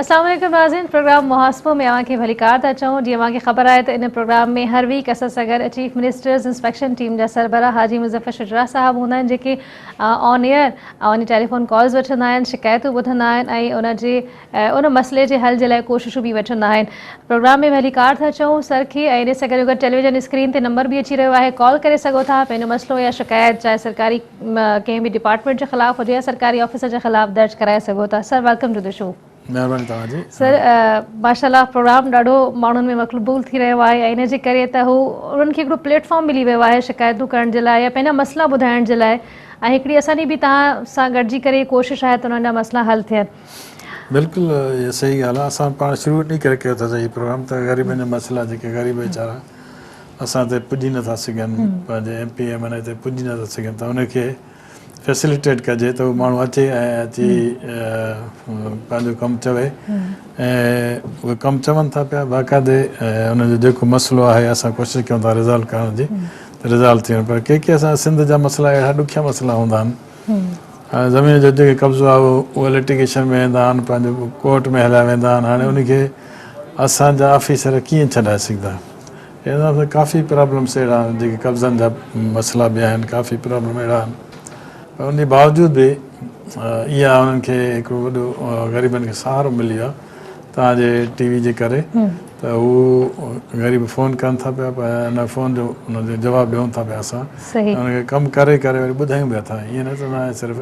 السلام عليڪم ناظرين پروگرام محاسبو ۾ اوهان کي ڀليڪار ٿا چئون جيئن اوهان کي خبر آهي ته ان پروگرام ۾ هر ويڪ اسان سان گڏ چيف منسٽرز انسپيڪشن ٽيم جا سربراهه حاجي مظفر شجراع صاحب هوندا آهن جيڪي آن ايئر اوهان جي ٽيليفون ڪالز وٺندا آهن شڪايتون ٻڌندا آهن ۽ ان جي ان مسئلي جي حل جي لاء ڪوششون به وٺندا آهن. پروگرام ۾ ڀليڪار ٿا چئون سر کي ۽ ان سان گڏوگڏ ٽيليويزن اسڪرين تي نمبر به اچي رهيو آهي ڪال ڪري سگهو ٿا پنهنجو مسئلو يا شڪايت چاهي سرڪاري ڪنهن به ڊپارٽمينٽ جي خلاف هجي يا سرڪاري آفيسر جي خلاف درج ڪرائي سگهو ٿا سر welcome to the show. مهرباني توهان جي. سر ماشاء الله پروگرام ڏاڍو ماڻهن ۾ مقبول ٿي رهيو آهي ۽ ان جي ڪري ته هو انهن کي هڪڙو پليٽ فارم ملي ويو آهي شڪايتون ڪرڻ جي لاء يا پنهنجا مسئلا ٻڌائڻ جي لاء ۽ هڪڙي اسان جي به توهان سان گڏجي ڪري ڪوشش آهي ته انهن جا مسئلا حل ٿين. بلڪل اها صحيح ڳالهه آهي اسان پاڻ شروع انهي ڪري ڪيو اٿس هي پروگرام ته غريبن جا مسئلا جيڪي غريب ويچارا اسان تي پڄي نٿا سگهن پنهنجي M P M N A تي پڄي نٿا سگهن ته ان کي فيسليٽيٽ ڪجي ته هو ماڻهو اچي ۽ اچي پنهنجو ڪم چوي ۽ اهي ڪم چون ٿا پيا باقاعدي ان جو جيڪو مسئلو آهي اسان ڪوشش ڪيون ٿا ريزالو ڪرڻ جي ته ريزالو ٿي وڃي پر ڪي ڪي اسان سنڌ جا مسئلا اهڙا ڏکيا مسئلا هوندا آهن زمين جو جيڪي قبضو آهي اهو لٽيگيشن ۾ ويندا آهن پنهنجو ڪورٽ ۾ هليا ويندا آهن هاڻي ان کي اسان جا آفيسر ڪيئن ڇڏائي سگهندا ان سان ڪافي پرابلمس اهڙا آهن جيڪي قبضن جا مسئلا به آهن ڪافي پرابلم اهڙا آهن پر ان جي باوجود به اها انهن کي هڪڙو وڏو غريبن کي سهارو ملي ويو آهي توهان جي ٽي وي جي ڪري ته هو غريب فون ڪن ٿا پيا پر ان فون جو ان جو جواب ڏيون ٿا پيا اسان ان کي ڪم ڪري ڪري وري ٻڌايون به اٿا ائين نه ته نه صرف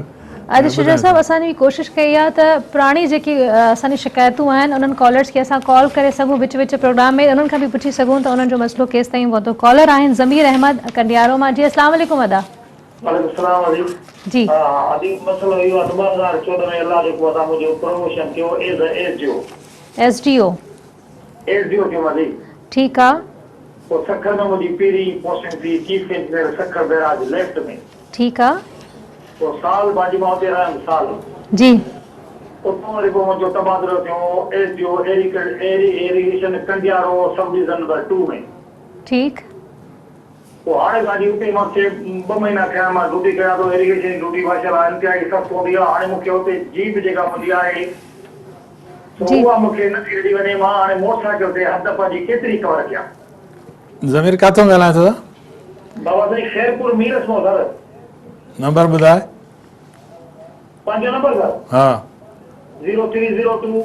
اڄ شجاع صاحب اسان جي ڪوشش ڪئي آهي ته پراڻي جيڪي اسان جي شڪايتون آهن انهن ڪالرز کي اسان ڪال ڪري سگهون وچ وچ پروگرام ۾ انهن کان به پڇي سگهون ته انهن جو مسئلو ڪيستائين پهتو ڪالر آهن ضمير احمد ڪنڊيارو مان جي اسلام عليڪم ادا. وعليڪم السلام ادي جي. ها ادي مسئلو اهو آهي ته 2014 ۾ الله جي حڪم سان منهنجو پروموشن ٿيو as a S D O. S D O. S D O ٿيم ادي. ٺيڪ آ. پوء سکر ۾ منهنجي پهرين پوسٽنگ ٿي chief engineer Sukkur barrage left ۾. ٺيڪ آ. پوء سال باجي مان اتي رهيم سال. جي. اتان وري پوء منهنجو تبادلو ٿيو S D O irrigation Kandiaro sub division number two ۾. ٺيڪ. پوء هاڻي گاڏي اتي مان کي ٻه مهينا ٿيا آهن مان ڊيوٽي ڪيان ٿو ايريگيشن جي ڊيوٽي ماشاء الله انتهائي سخت هوندي آهي هاڻي مون کي اتي جيپ جيڪا منهنجي آهي سو اها مون کي نه ٿي ڏني وڃي مان هاڻي موٽر سائيڪل تي حد پنهنجي ڪيتري ڪور ڪيان. ضمير ڪاٿو ڳالهائين ٿو. بابا سائين خيرپور ميرس مان سر. نمبر ٻڌاء. پنهنجو نمبر سر. ها. Zero three zero two.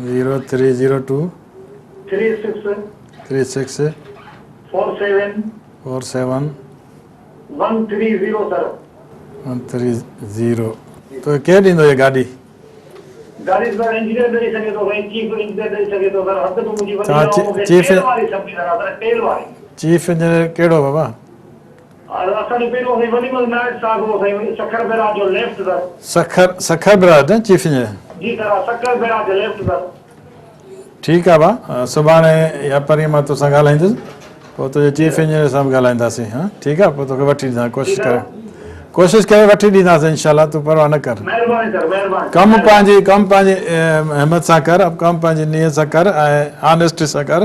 Zero three zero two. Three six. Three six. Four seven. Four seven. One three zero sir. One three zero. توکي ڪير ڏيندو هي گاڏي؟ گاڏي سر انجنيئر ڏئي سگهي ٿو سائين چيف انجنيئر ڏئي سگهي ٿو سر حد به منهنجي وڏي آهي مونکي ٽيل واري سڀ ڏيندا سر ٽيل واري. چيف انجنيئر ڪهڙو بابا؟ اسان جو پهريون سائين ولي محمد نائچ صاحب هو سائين سکر بئراج جو ليفٽ سر. سکر سکر بئراج نه چيف انجنيئر. جي سر ها سکر بئراج ليفٽ سر. ٺيڪ آ ڀا سڀاڻي يا پرينء مان توسان ڳالهائيندس پوء تنهنجي چيف انجنيئر سان به ڳالهائينداسين ها ٺيڪ آ پوء توکي وٺي ڏينداسين ڪوشش ڪري ڪوشش ڪري وٺي ڏينداسين انشاء الله تون پرواهه نه ڪر مهرباني سر مهرباني ڪم پنهنجي ڪم پنهنجي همت سان ڪر ڪم پنهنجي نيت سان ڪر ۽ آنيسٽي سان ڪر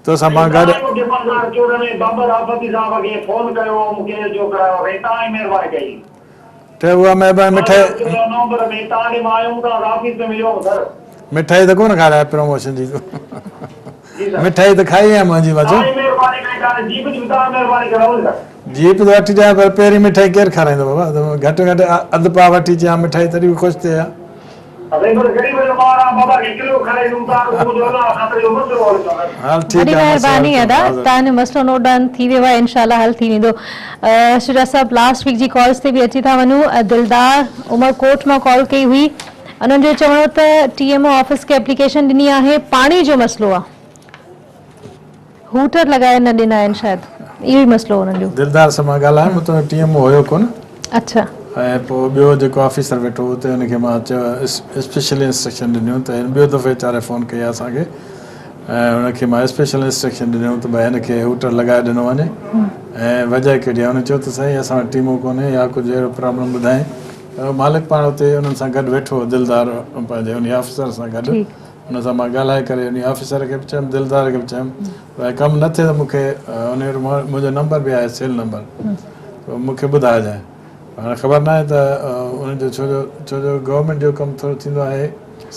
توسان مان گڏ. سائين مونکي 2014 ۾ بابر آفتي صاحب کي فون ڪيو مونکي جو ڪرايو سائين توهان ئي مهرباني ڪئي. ته اها مهرباني مٺائي. 2014 نومبر ۾ توهان ڏي مان آيو هوم توهان سان آفيس ۾ مليو هوم سر. مٺائي ته ڪونه کارائي پروموشن جي جي سر. مٺائي ته کائي آهي منهنجي مزو. توهان ئي مهرباني ڪئي توهان جيپ جي به توهان مهرباني ڪرائو سر. جيپ ته وٺي ڏيان پر پهرين مٺائي ڪير کارائيندو بابا گهٽ ۾ گهٽ اڌ پاء وٺي اچين ها مٺائي تڏهن به خوش ٿئي ها. وڏي مهرباني ادا توهان جو مسئلو نوٽ ڊائون ٿي ويو آهي انشاء الله حل ٿي ويندو شجاع صاحب لاسٽ ويڪ جي ڪالز تي به اچي ٿا وڃون دلدار عمر ڪوٽ مان ڪال ڪئي هئي انهن جو چوڻ هو ته ٽي ايم او آفيس کي اپليڪيشن ڏني آهي پاڻي جو مسئلو آهي هوٽر لڳائي نه ڏنا آهن شايد اهو ئي مسئلو هو انهن جو. دلدار سان مان ڳالهايم اتي ٽي ايم او هيو ڪونه. اڇا. ۽ پوء ٻيو جيڪو آفيسر ويٺو هو اتي ان کي مان چيو اسپيشل انسٽرڪشن ڏنيون ته هن ٻيو دفعو ويچاري فون ڪئي آهي اسان کي ۽ ان کي مان اسپيشل انسٽرڪشن ڏنيون ته ڀائي هن کي هوٽر لڳائي ڏنو وڃي ۽ وجهه ڪهڙي آهي هن چيو ته سائين اسان وٽ ٽيمو ڪونهي يا ڪجهه اهڙو پرابلم ٻڌائين ته مالڪ پاڻ اتي انهن سان گڏ ويٺو هو دلدار پنهنجي انهي آفيسر سان گڏ ان سان مان ڳالهائي ڪري انهي آفيسر کي به چيم دلدار کي به چيم ته ڪم نه ٿئي ته مون کي انهي وٽ منهنجو نمبر به آهي سيل نمبر ته مون کي ٻڌائجانء هاڻي خبر ناهي ته ان جو ڇو جو ڇو جو گورنمينٽ جو ڪم ٿورو ٿيندو آهي.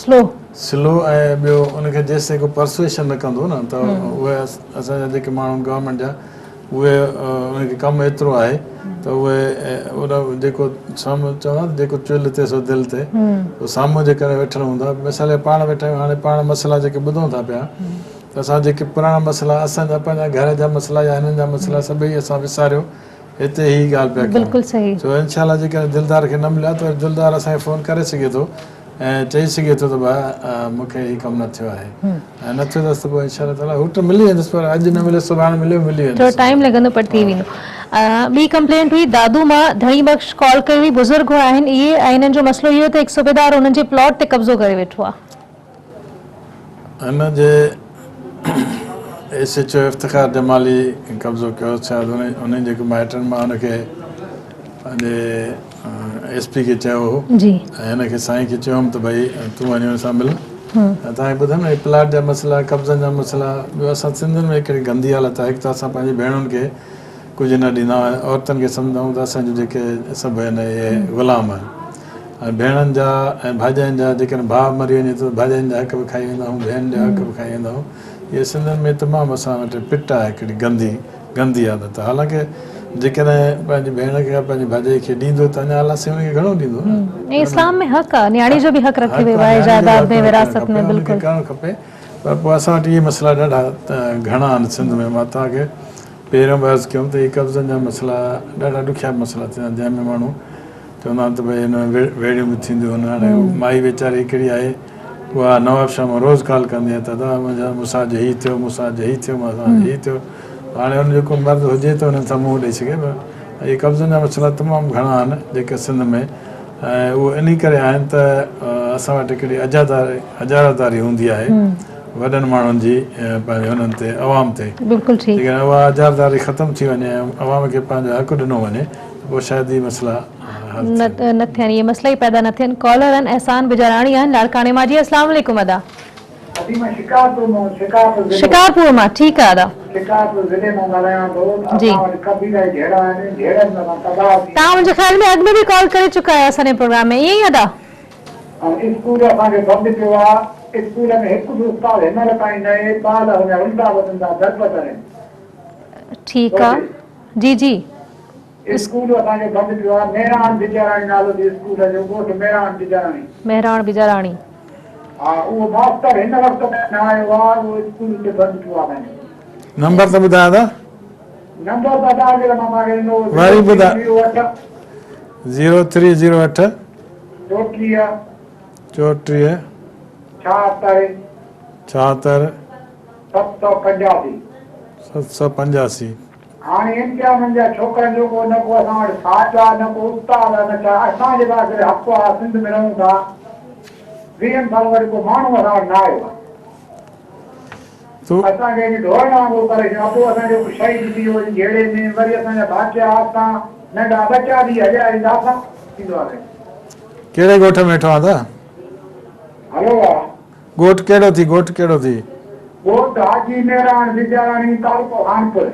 سلو. سلو ۽ ٻيو ان کي جيستائين ڪو پرسويشن نه ڪندو نه ته اهي اسان جا جيڪي ماڻهو گورنمينٽ جا اهي ان کي ڪم ايترو آهي ته اهي ان جيڪو سامهون چوندا نه جيڪو چلهه تي سو دل تي سو سامهون جيڪڏهن ويٺل هوندا مثال پاڻ ويٺا آهيون هاڻي پاڻ مسئلا جيڪي ٻڌون ٿا پيا ته اسان جيڪي پراڻا مسئلا اسان جا پنهنجا گهر جا مسئلا يا هنن جا مسئلا سڀئي اسان وساريو هتي هي ڳالهه پيا ڪيون بلڪل صحيح. سو انشاء الله جيڪڏهن دلدار کي نه مليا ته وري دلدار اسان کي فون ڪري سگهي ٿو ۽ چئي سگهي ٿو ته ڀاء مون کي هي ڪم نه ٿيو آهي ۽ نه ٿيو اٿس ته پوء انشاء الله تعاليٰ هو ته ملي ويندس پر اڄ نه ملي سڀاڻي ملي ملي ٿورو ويندس ٽائيم لڳندو پر ٿي ويندو. ٻي ڪمپلينٽ هئي دادو مان ڌڻي بخش ڪال ڪئي هئي بزرگ آهن اهي ۽ انهن جو مسئلو اهو ته هڪ صوبيدار انهن جي پلاٽ تي قبضو ڪري ويٺو آهي. هن جي S H O Iftikhar Jamali قبضو ڪيو شايد انهن جي مائٽن مان ان کي پنهنجي ايس پي کي چيو هو جي ۽ هن کي سائين کي چيو هوم ته ڀئي تون وڃي ان سان مل ۽ توهان کي ٻڌم نه پلاٽ جا مسئلا قبضن جا مسئلا ٻيو اسان سنڌين ۾ هڪڙي گندي حالت آهي هڪ ته اسان پنهنجي ڀيڻن کي ڪجهه نه ڏيندا آهيون عورتن کي سمجهندا آهيون ته اسان جون جيڪي سڀ آهن اهي غلام آهن ۽ ڀيڻن جا ۽ ڀاڄاين جا جيڪڏهن ڀاء مري وڃي ٿو ته ڀاڄاين جا حق به کائي ويندا آهيون ڀيڻ جا حق به کائي ويندا آهيون اهي سنڌين ۾ تمام اسان وٽ پٽ آهي هڪڙي گندي گندي عادت آهي حالانڪه جيڪڏهن پنهنجي ڀيڻ کي يا پنهنجي ڀاڄائي کي ڏيندو ته اڃا الله سائين ان کي گهڻو ڏيندو نه. ۽ اسلام ۾ حق آهي نياڻي جو به حق رکيو ويو آهي جائداد ۾ وراثت ۾ بلڪل. ڪرڻ کپي پر پوء اسان وٽ اهي مسئلا ڏاڍا گهڻا آهن سنڌ ۾ مان توهان کي پهريون به عرض ڪيم ته اهي قبضن جا مسئلا ڏاڍا ڏکيا مسئلا ٿيندا آهن جنهن ۾ ماڻهو چوندا آهن ته ڀئي هن ۾ ويڙهيون به ٿينديون آهن هاڻي مائي ويچاري هڪڙي آهي اها نوابشاهه مان روز ڪال ڪندي آهي ته ادا منهنجا مون سان اڄ هي ٿيو مون سان اڄ هي ٿيو مون سان اڄ هي ٿيو هاڻي ان جو ڪو مرد هجي ته انهن سان منهن ڏئي سگهي پر اهي قبضن جا مسئلا تمام گهڻا آهن جيڪي سنڌ ۾ ۽ اهو انهي ڪري آهن ته اسان وٽ هڪڙي اجاداري اجاراداري هوندي آهي وڏن ماڻهن جي پنهنجي انهن تي عوام تي بلڪل ٺيڪ جيڪڏهن اها اجارداري ختم ٿي وڃي ۽ عوام کي پنهنجو حق ڏنو وڃي ته پوء شايد اهي مسئلا حل ٿين. نه ٿين اهي مسئلا ئي پيدا نه ٿين. ڪالر آهن احسان بجاراڻي آهن لاڙڪاڻي مان جي اسلام عليڪم ادا. ادي مان شڪارپور مان شڪارپور ضلعو. شڪارپور مان ٺيڪ آ ادا. شڪارپور ضلعي مان ڳالهايان ٿو جي. اسان وٽ قبيلائي جهيڙا آهن جهيڙن ۾ اسان تباهه ٿي. توهان منهنجي خيال ۾ اڳ ۾ به ڪال ڪري چڪا آهيو اسان جي پروگرام ۾ ائين ئي ادا. ۽ اسڪول اسان جو بند پيو آ اسڪول ۾ هڪ به استاد هن مهل تائين نه اهي ٻال اڃا رلندا وتن ٿا دربدر آهن. ٺيڪ آ جي جي. اسڪول اسان جو بند پيو آ مهراڻ بجاراڻي نالو ٿي اسڪول جو ڳوٺ مهراڻ بجاراڻي. مهراڻ بجاراڻي. ها اهو ماستر هن وقت تائين نه آيو آ اهو اسڪول اتي بند پيو آ اسان جو. نمبر ته ٻڌايو ادا. نمبر ته ادا جيڪو مان توهان کي ڏنو هو وري ٻڌايو. 0308. 0308. 34. 34. 76. 76. 785. 785. هاڻي امتحانن جا ڇوڪرن جو ڪو نه ڪو اسان وٽ ساٿ آ نه ڪو استاد آ نه ڇا اسان جي پاس حق آ سنڌ ۾ رهون ٿا ويهن سالن وٽ ڪو ماڻهو اسان وٽ نه آيو آ اسان کي ائين ڍورن وانگر ڪري ڇڏيو ابو اسان جو شهيد ٿي ويو جهيڙي ۾ وري اسان جا ڀاتيا اسان ننڍا ٻچا به هليا ويندا اسان ٿيندو آ سائين. ڪهڙي ڳوٺ ۾ ويٺو آ ادا. هلو آ. ڳوٺ ڪهڙو ٿي ڳوٺ ڪهڙو ٿي. ڳوٺ حاجي ميراڻ بجاراڻي تعلقو خانپور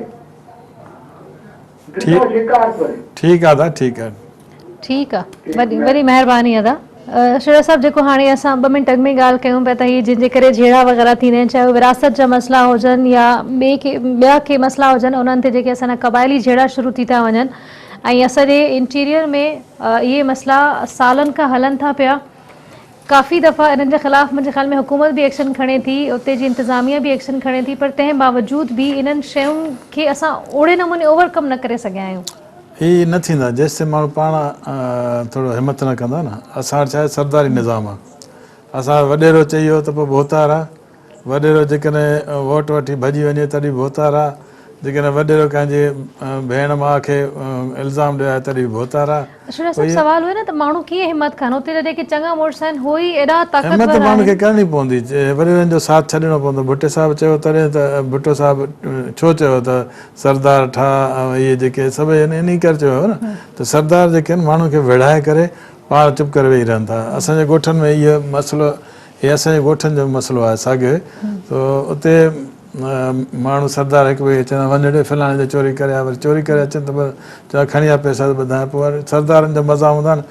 ضلعو شڪارپور. ٺيڪ آ ادا ٺيڪ آ. ٺيڪ آ وڏي وڏي مهرباني ادا. شيرا صاحب جيڪو هاڻي اسان ٻه منٽ اڳ ۾ ڳالهه ڪيون پيا ته هي جن جي ڪري جهيڙا وغيره ٿيندا آهن چاهي وراثت جا مسئلا هجن يا ٻي ڪي ٻيا ڪي مسئلا هجن انهن تي جيڪي اسان جا قبائلي جهيڙا شروع ٿي ٿا وڃن ۽ اسان جي انٽيريئر ۾ اهي مسئلا سالن کان هلن ٿا پيا ڪافي دفعا انهن جي خلاف منهنجي خيال ۾ حڪومت به ايڪشن کڻي ٿي اتي جي انتظاميه به ايڪشن کڻي ٿي پر تنهن باوجود به انهن شين کي اسان اوڙي نموني اوور ڪم نه ڪري سگهيا آهيون. هي نه ٿيندا جيستائين ماڻهو پاڻ ٿورو همت نه ڪندا نه اسان وٽ ڇا آهي سرداري نظام آهي اسان وٽ وڏيرو چئي ويو ته پوء ڀوتار آهي وڏيرو جيڪڏهن ووٽ وٺي ڀڄي وڃي تڏهن به ڀوتار آ، جيڪڏهن وڏيرو ڪنهن جي ڀيڻ ماء کي الزام ڏياري تڏهن به ڀوتار آ. اشرف صاحب سوال اهو آهي نه ته ماڻهو ڪيئن همت ڪن اتي جا جيڪي چڱا مڙس آهن هو ئي ايڏا طاقتور همت ماڻهن آهن. کي ڪرڻي پوندي، وڏيرن جو ساٿ ڇڏڻو پوندو، ڀٽي صاحب چيو تڏهن ته ڀٽو صاحب ڇو چيو ته سردار ٺاهه ۽ اهي جيڪي سڀئي آهن انهي ڪري چيو هو نه ته سردار جيڪي آهن ماڻهن کي وڙهائي ڪري پاڻ چپ ڪري ويهي رهن ٿا، اسان جي ڳوٺن ۾ اهو مسئلو هي اسان جي ڳوٺن جو به مسئلو آهي ساڳيو ته اتي ماڻهو سردار هڪ ٻئي کي چوندا وڃ ڙي فلاڻي جي چوري ڪري آ وري چوري ڪري اچن ته چوندا کڻي آ پئسا ته ٻڌايان پوء وري سردارن جا مزا هوندا آهن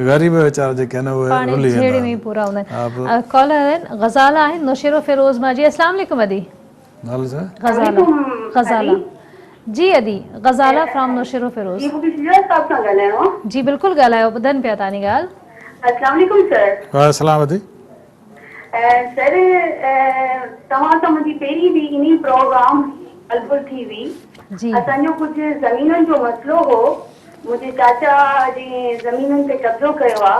غريب ويچارا جيڪي آهن اهي پاڻي رلي ويندا جهيڙي ۾ آهن ئي پورا هوندا ها آهن. پوء ڪالر آهن غزاله آهن نوشهروفيروز مان جي اسلام عليڪم ادي. نالو ڇا؟ غزاله عليڪم غزاله ادي. جي ادي غزاله فرام نوشهروفيروز. جي مونکي شجاع صاحب سان ڳالهائڻو آ. جي بلڪل ڳالهايو ٻڌن پيا توهان جي ڳالهه. اسلام عليڪم سر. وعليڪم السلام ادي. سر توهان سان منهنجي پهرين به انهي پروگرام ڳالهه ٻولهه ٿي هئي جي. اسان جو ڪجهه زمينن جو مسئلو هو منهنجي چاچا جي زمينن تي قبضو ڪيو آ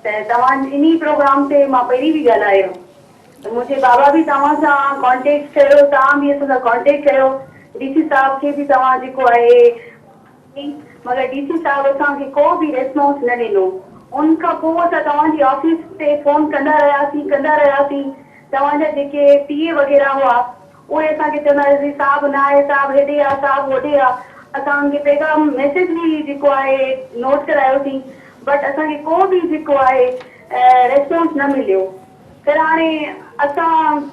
ته توهان انهي پروگرام تي مان پهرين به ڳالهايو ته منهنجي بابا به توهان سان ڪانٽيڪٽ ڪيو توهان به اسان سان ڪانٽيڪٽ ڪيو ڊي سي صاحب کي به توهان جيڪو آهي ٿي مگر ڊي سي صاحب اسان کي ڪو به ريسپانس نه ڏنو ان کان پوء اسان توهان جي آفيس تي فون ڪندا رهياسين ڪندا رهياسين توهان جا جيڪي پي اي وغيره هئا اهي اسان کي چوندا رهياسين صاحب نه آهي صاحب هيڏي آ صاحب هوڏي آ اسان انهن کي پيغام ميسيج به جيڪو آهي نوٽ ڪرايوسين بٽ اسان کي ڪو به جيڪو آهي ريسپانس نه مليو سر هاڻي اسان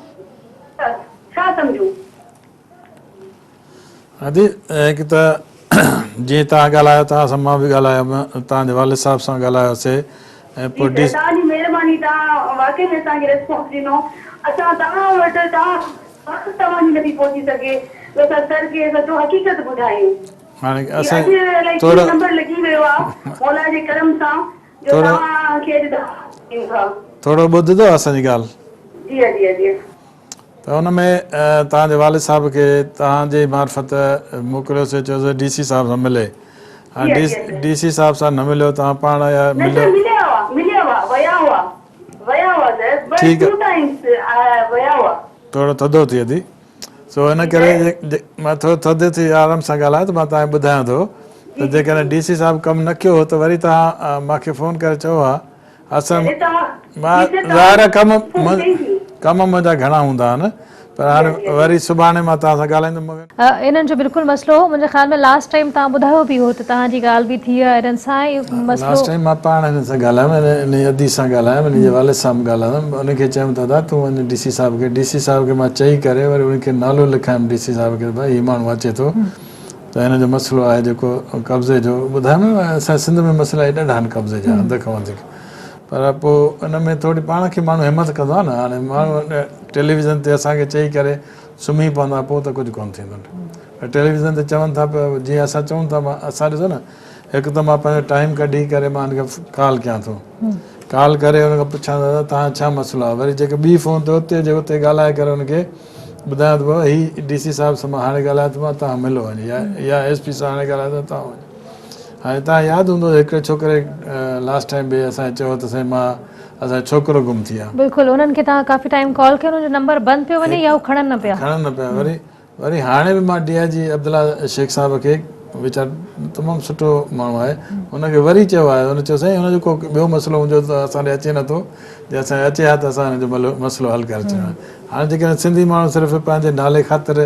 ڇا سمجهون. ادي هڪ ته جيئن توهان ڳالهايو توهان سان مان به ڳالهايم توهان جي والد صاحب سان ڳالهايوسي ۽ پوء جي ڊي سر توهان جي مهرباني توهان واقعي ۾ اسان کي ريسپانس ڏنو اسان توهان وٽ توهان وقت توهان جي نٿي پهچي سگهي جو اسان سر کي سچو حقيقت ٻڌايون هاڻي جي اسان اڄ الائي ٿورو ڪيئن نمبر لڳي ويو آ مولا جي ڪرم سان جو ٿورو توهان کي اڄ دعوت ڏيون ٿا. ٿورو ٻڌندو اسان جي ڳالهه. جي جي جي. ته ان ۾ توهان جي والد صاحب کي توهان جي معرفت موڪليوسي چيوسي ڊي سي صاحب سان ملي هاڻي جي جي ڊي سي صاحب سان نه مليو توهان پاڻ يا نه مليو سر مليا هئا مليا هئا ويا هئا ويا هئا سر بس ٺيڪ ٽو ٽائمس ويا هئا. ٿورو ٿڌو ٿي ادي سو ان جي ڪري سر مان ٿورو ٿڌو ٿي آرام سان ڳالهايو ته مان توهان کي ٻڌايان ٿو ته جي جي جيڪڏهن جي ڊي سي صاحب ڪم نه ڪيو هو ته وري توهان مان کي فون ڪري چئو ها اسان مان ظاهر آهي ڪم ڪم منهنجا گهڻا هوندا آهن پر هاڻي وري سڀاڻي مان توهان سان ڳالهائيندم مگر. انهن جو بلڪل مسئلو هو منهنجي خيال ۾ لاسٽ ٽائيم توهان ٻڌايو به هو ته توهان جي ڳالهه به ٿي آهي انهن سان ۽ مسئلو. لاسٽ ٽائيم مان پاڻ هنن سان ڳالهايم انهي ادي سان ڳالهايم انهي جي والد سان به ڳالهايم ان کي چيم ته ادا تون وڃ ڊي سي صاحب کي ڊي سي صاحب کي مان چئي ڪري وري ان کي نالو لکايم ڊي سي صاحب کي ته ڀائي هي ماڻهو اچي ٿو ته هن جو مسئلو آهي جيڪو قبضي جو ٻڌايم نه اسان جي سنڌ ۾ مسئلا ئي ڏاڍا آهن قبضي جا حد کان وڌيڪ پر پوء ان ۾ ٿوري پاڻ کي ماڻهو همت ڪندو آهي نه هاڻي ماڻهو ٽيليويزن تي اسان کي چئي ڪري سمهي پوندا پوء ته ڪجهه ڪونه ٿيندو پر ٽيليويزن تي چون ٿا پيا جيئن اسان چئون ٿا اسان ڏسو نه هڪ ته مان پنهنجو ٽائيم ڪڍي ڪري مان هن کي ڪال ڪيان ٿو ڪال ڪري ان کان پڇان ٿو دادا تهان ڇا مسئلو آهي وري جيڪي ٻي فون تي اتي جي اتي ڳالهائي ڪري ان کي ٻڌايان ٿو بابا هي ڊي سي صاحب سان مان هاڻي ڳالهايان ٿو مان تهان ملو وڃي يا يا ايس پي سان هاڻي ڳالهايان ٿو تهان وڃو هاڻي تهان ياد هوندو هڪڙي ڇوڪري لاسٽ ٽائيم به اسان چيو ته سائين مان اسان جو ڇوڪرو گم ٿي ويا. بلڪل انهن کي تهان ڪافي ٽائيم ڪال ڪيو انهن جو نمبر بند پيو وڃي يا هو کڻن نه پيا. کڻن نه پيا وري وري هاڻي به مان ڊي I جي عبدالله شيخ صاحب کي ويچار تمام سٺو ماڻهو آهي ان کي وري چيو آهي ان چيو سائين هن جو ڪو ٻيو مسئلو هوندو ته اسان ڏي اچي نٿو جي اسان اچي ها ته اسان هن جو مسئلو حل ڪري ڇڏيون ها هاڻي جيڪڏهن سنڌي ماڻهو صرف پنهنجي نالي خاطر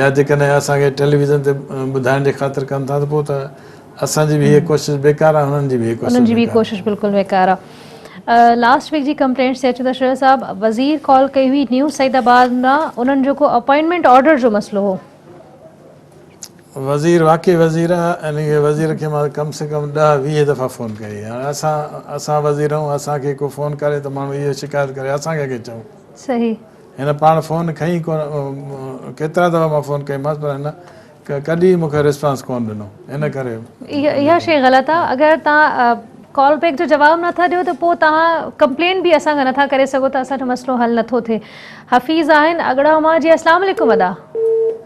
يا جيڪڏهن اسان کي ٽيليويزن تي ٻڌائڻ جي خاطر ڪن ٿا ته پوء ته اسان جي به هيء ڪوشش بيڪار آهي هنن جي به هيء ڪوشش انهن جي به بيڪار. ڪوشش بلڪل بيڪار آهي. لاسٽ ويڪ جي ڪمپلينٽس تي اچون ته شرر صاحب وزير ڪال ڪئي هئي نيو سعيد آباد مان انهن جو ڪو اپائنٽمينٽ آرڊر جو مسئلو هو. وزير واقعي وزير آهي ان کي وزير کي مان ڪم سي ڪم ڏهه 20 دفعا فون ڪئي هاڻي اسان اسان وزير آهيون اسان کي ڪو فون ڪري ته ماڻهو اهو شڪايت ڪري اسان ڪنهن کي چئون. صحيح. هن پاڻ فون کنئي ڪونه ڪيترا دفعا مان فون ڪئي مانس پر هن ڪڏهن مون کي ريسپانس ڪونه ڏنو ان ڪري. اها شيء غلط آ اگر توهان ڪال بيڪ جو جواب نٿا ڏيو ته پوء توهان ڪمپلين به اسان کان نٿا ڪري سگهو ته اسان جو مسئلو حل نٿو ٿئي حفيظ آهن اڳڙا مان جي اسلام عليڪم ادا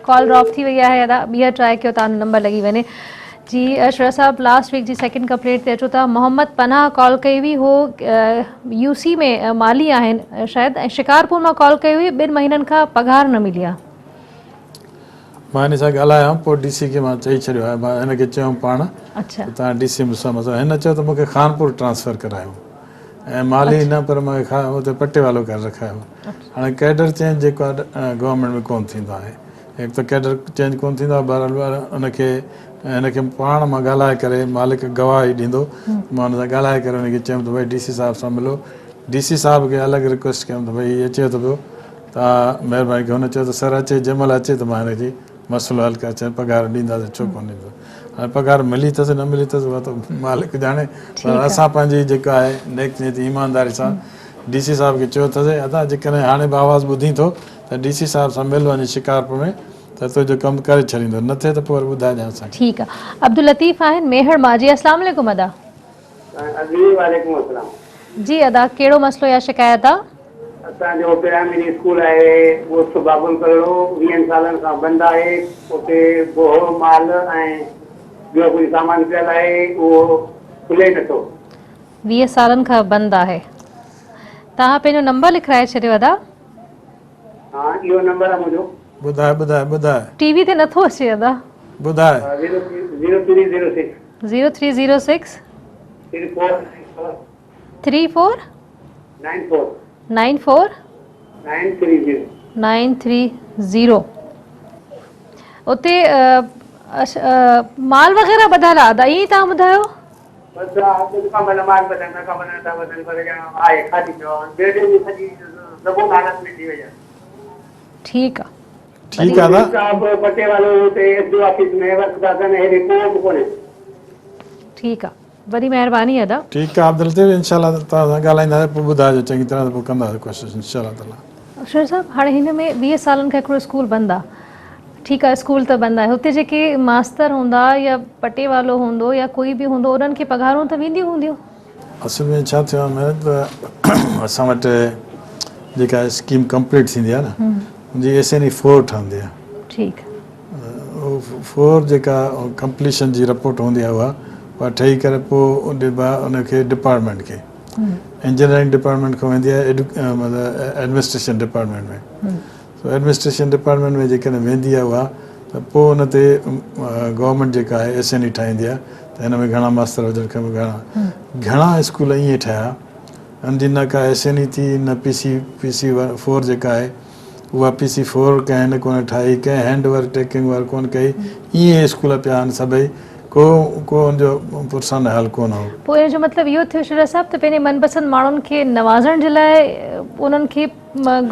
ڪال ڊراپ ٿي وئي آهي ادا ٻيهر ٽرائي ڪيو توهان جو نمبر لڳي وڃي جي اشرف صاحب لاسٽ ويڪ جي سيڪنڊ ڪمپلينٽ تي اچو ٿا محمد پناهه ڪال ڪئي هئي هو يو سي ۾ مالي آهن شايد ۽ شڪارپور مان ڪال ڪئي هئي ٻن مهينن کان پگهار نه ملي آهي مان هن سان ڳالهايم پوء ڊي سي کي مان چئي ڇڏيو آهي مان هن کي چيم پاڻ ته توهان ڊي سي سان مسئلو هن چيو ته مون کي خانپور ٽرانسفر ڪرايو ۽ مالي نه پر مون کي اتي پٽيوالو ڪري رکايو هاڻي ڪيڊر چينج جيڪو آهي گورنمينٽ ۾ ڪونه ٿيندو آهي هڪ ته ڪيڊر چينج ڪونه ٿيندو آهي بهرحال ان کي هن کي پاڻ مان ڳالهائي ڪري مالڪ گواهي ڏيندو مان هن سان ڳالهائي ڪري هن کي چيم ته ڀائي ڊي سي صاحب سان ملو ڊي سي صاحب کي الڳ رڪويسٽ ڪيم ته ڀائي هي اچي ٿو پيو. توهان مهرباني ڪري هن چيو ته سر اچي جنهن مهل اچي ته مان هن جي مسئلو حل ڪري ڇڏيان پگهار ڏينداسين ڇو ڪونه ڏيندو هاڻي پگهار ملي اٿس نه ملي اٿس اها ته مالڪ ڄاڻي پر اسان پنهنجي جيڪا آهي نيڪ نيتي ايمانداري سان ڊي سي صاحب کي چيو اٿس ادا جيڪڏهن هاڻي به آواز ٻڌين ٿو ته ڊي سي صاحب سان مل وڃي شڪارپور ۾ ته تنهنجو ڪم ڪري ڇڏيندو نه ٿئي ته پوء وري ٻڌائجان اسان کي. ٺيڪ آ عبداللطيف آهن ميهڙ مان جي اسلام عليڪم ادا. جي وعليڪم السلام. جي ادا ڪهڙو مسئلو يا شڪايت آ. اسان جو پرائمري اسڪول آهي ڳوٺ بابل ڪلهوڙو ويهن سالن کان بند آهي اتي بوهه مال ۽ ٻيو ڪجهه سامان پيل آهي اهو کلي نٿو. 20 سالن کان بند آهي توهان پنهنجو نمبر لکرائي ڇڏيو ادا. ها اهو نمبر آهي منهنجو. ٻڌاء ٻڌاء ٻڌاء. ٽي وي تي نٿو اچي ادا. ٻڌاء. Zero three zero six. Zero three zero six. Three four. Three four. Nine four. Nine four. Nine three zero. Nine three zero. اتي مال وغيره ٻڌل آ ادا ائين توهان ٻڌايو. بس ڪجهه ڪم مال ٻڌن نه ڪم نه ٿا ٻڌن پر آهي خالي پيو آ بلڊنگ به سڄي زبون حالت ۾ ٿي وئي آ. ٺيڪ آ. ٺيڪ آ ادا. صاحب پٽيوالو اتي S D O office ۾ work ٿا ڪن هيڏي ڪو به ڪونهي. ٺيڪ آ وڏي مهرباني ادا. ٺيڪ آ عبداللطيف انشاء الله توهان سان ڳالهائينداسين پوء ٻڌائجو چڱي طرح ته پوء ڪنداسين ڪوشش انشاء الله تعالي. شر صاحب هاڻي هن ۾ 20 سالن کان هڪڙو اسڪول بند آ ٺيڪ آ اسڪول ته بند آهي هتي جيڪي ماستر هوندا يا پٽيوالو هوندو يا ڪوئي به هوندو انهن کي پگهارون ته وينديون هونديون. اصل ۾ ڇا ٿيو آهي ته اسان وٽ جيڪا اسڪيم ڪمپليٽ ٿيندي آهي نه ان جي ايس اين اي فور ٺهندي آهي. ٺيڪ. فور جيڪا ڪمپليشن جي رپورٽ هوندي آهي اها اها ٺهي ڪري پوء ڏبا آهي ان کي ڊپارٽمينٽ کي انجنيئرنگ ڊپارٽمينٽ کان ويندي آهي مطلب ايڊمنسٽريشن ڊپارٽمينٽ ۾ سو ايڊمنسٽريشن ڊپارٽمينٽ ۾ جيڪڏهن ويندي آهي اها ته پوء ان تي گورنمينٽ جيڪا آهي ايس اين اي ٺاهيندي آهي ته هن ۾ گهڻا ماستر هجڻ کپن گهڻا گهڻا اسڪول ائين ٺهيا ان جي نه ڪا ايس اين اي ٿي نه پي سي پي سي فور جيڪا آهي اها پي سي فور ڪنهن نه ڪونه ٺاهي ڪنهن هينڊ ورڪ ٽيڪنگ ورڪ ڪونه ڪئي ائين اسڪول پيا آهن سڀئي ڪو ڪو ان جو پرسان حال ڪونه هو. پوء ان جو مطلب اهو ٿيو شرح صاحب ته پنهنجي من پسند ماڻهن کي نوازڻ جي لاء انهن کي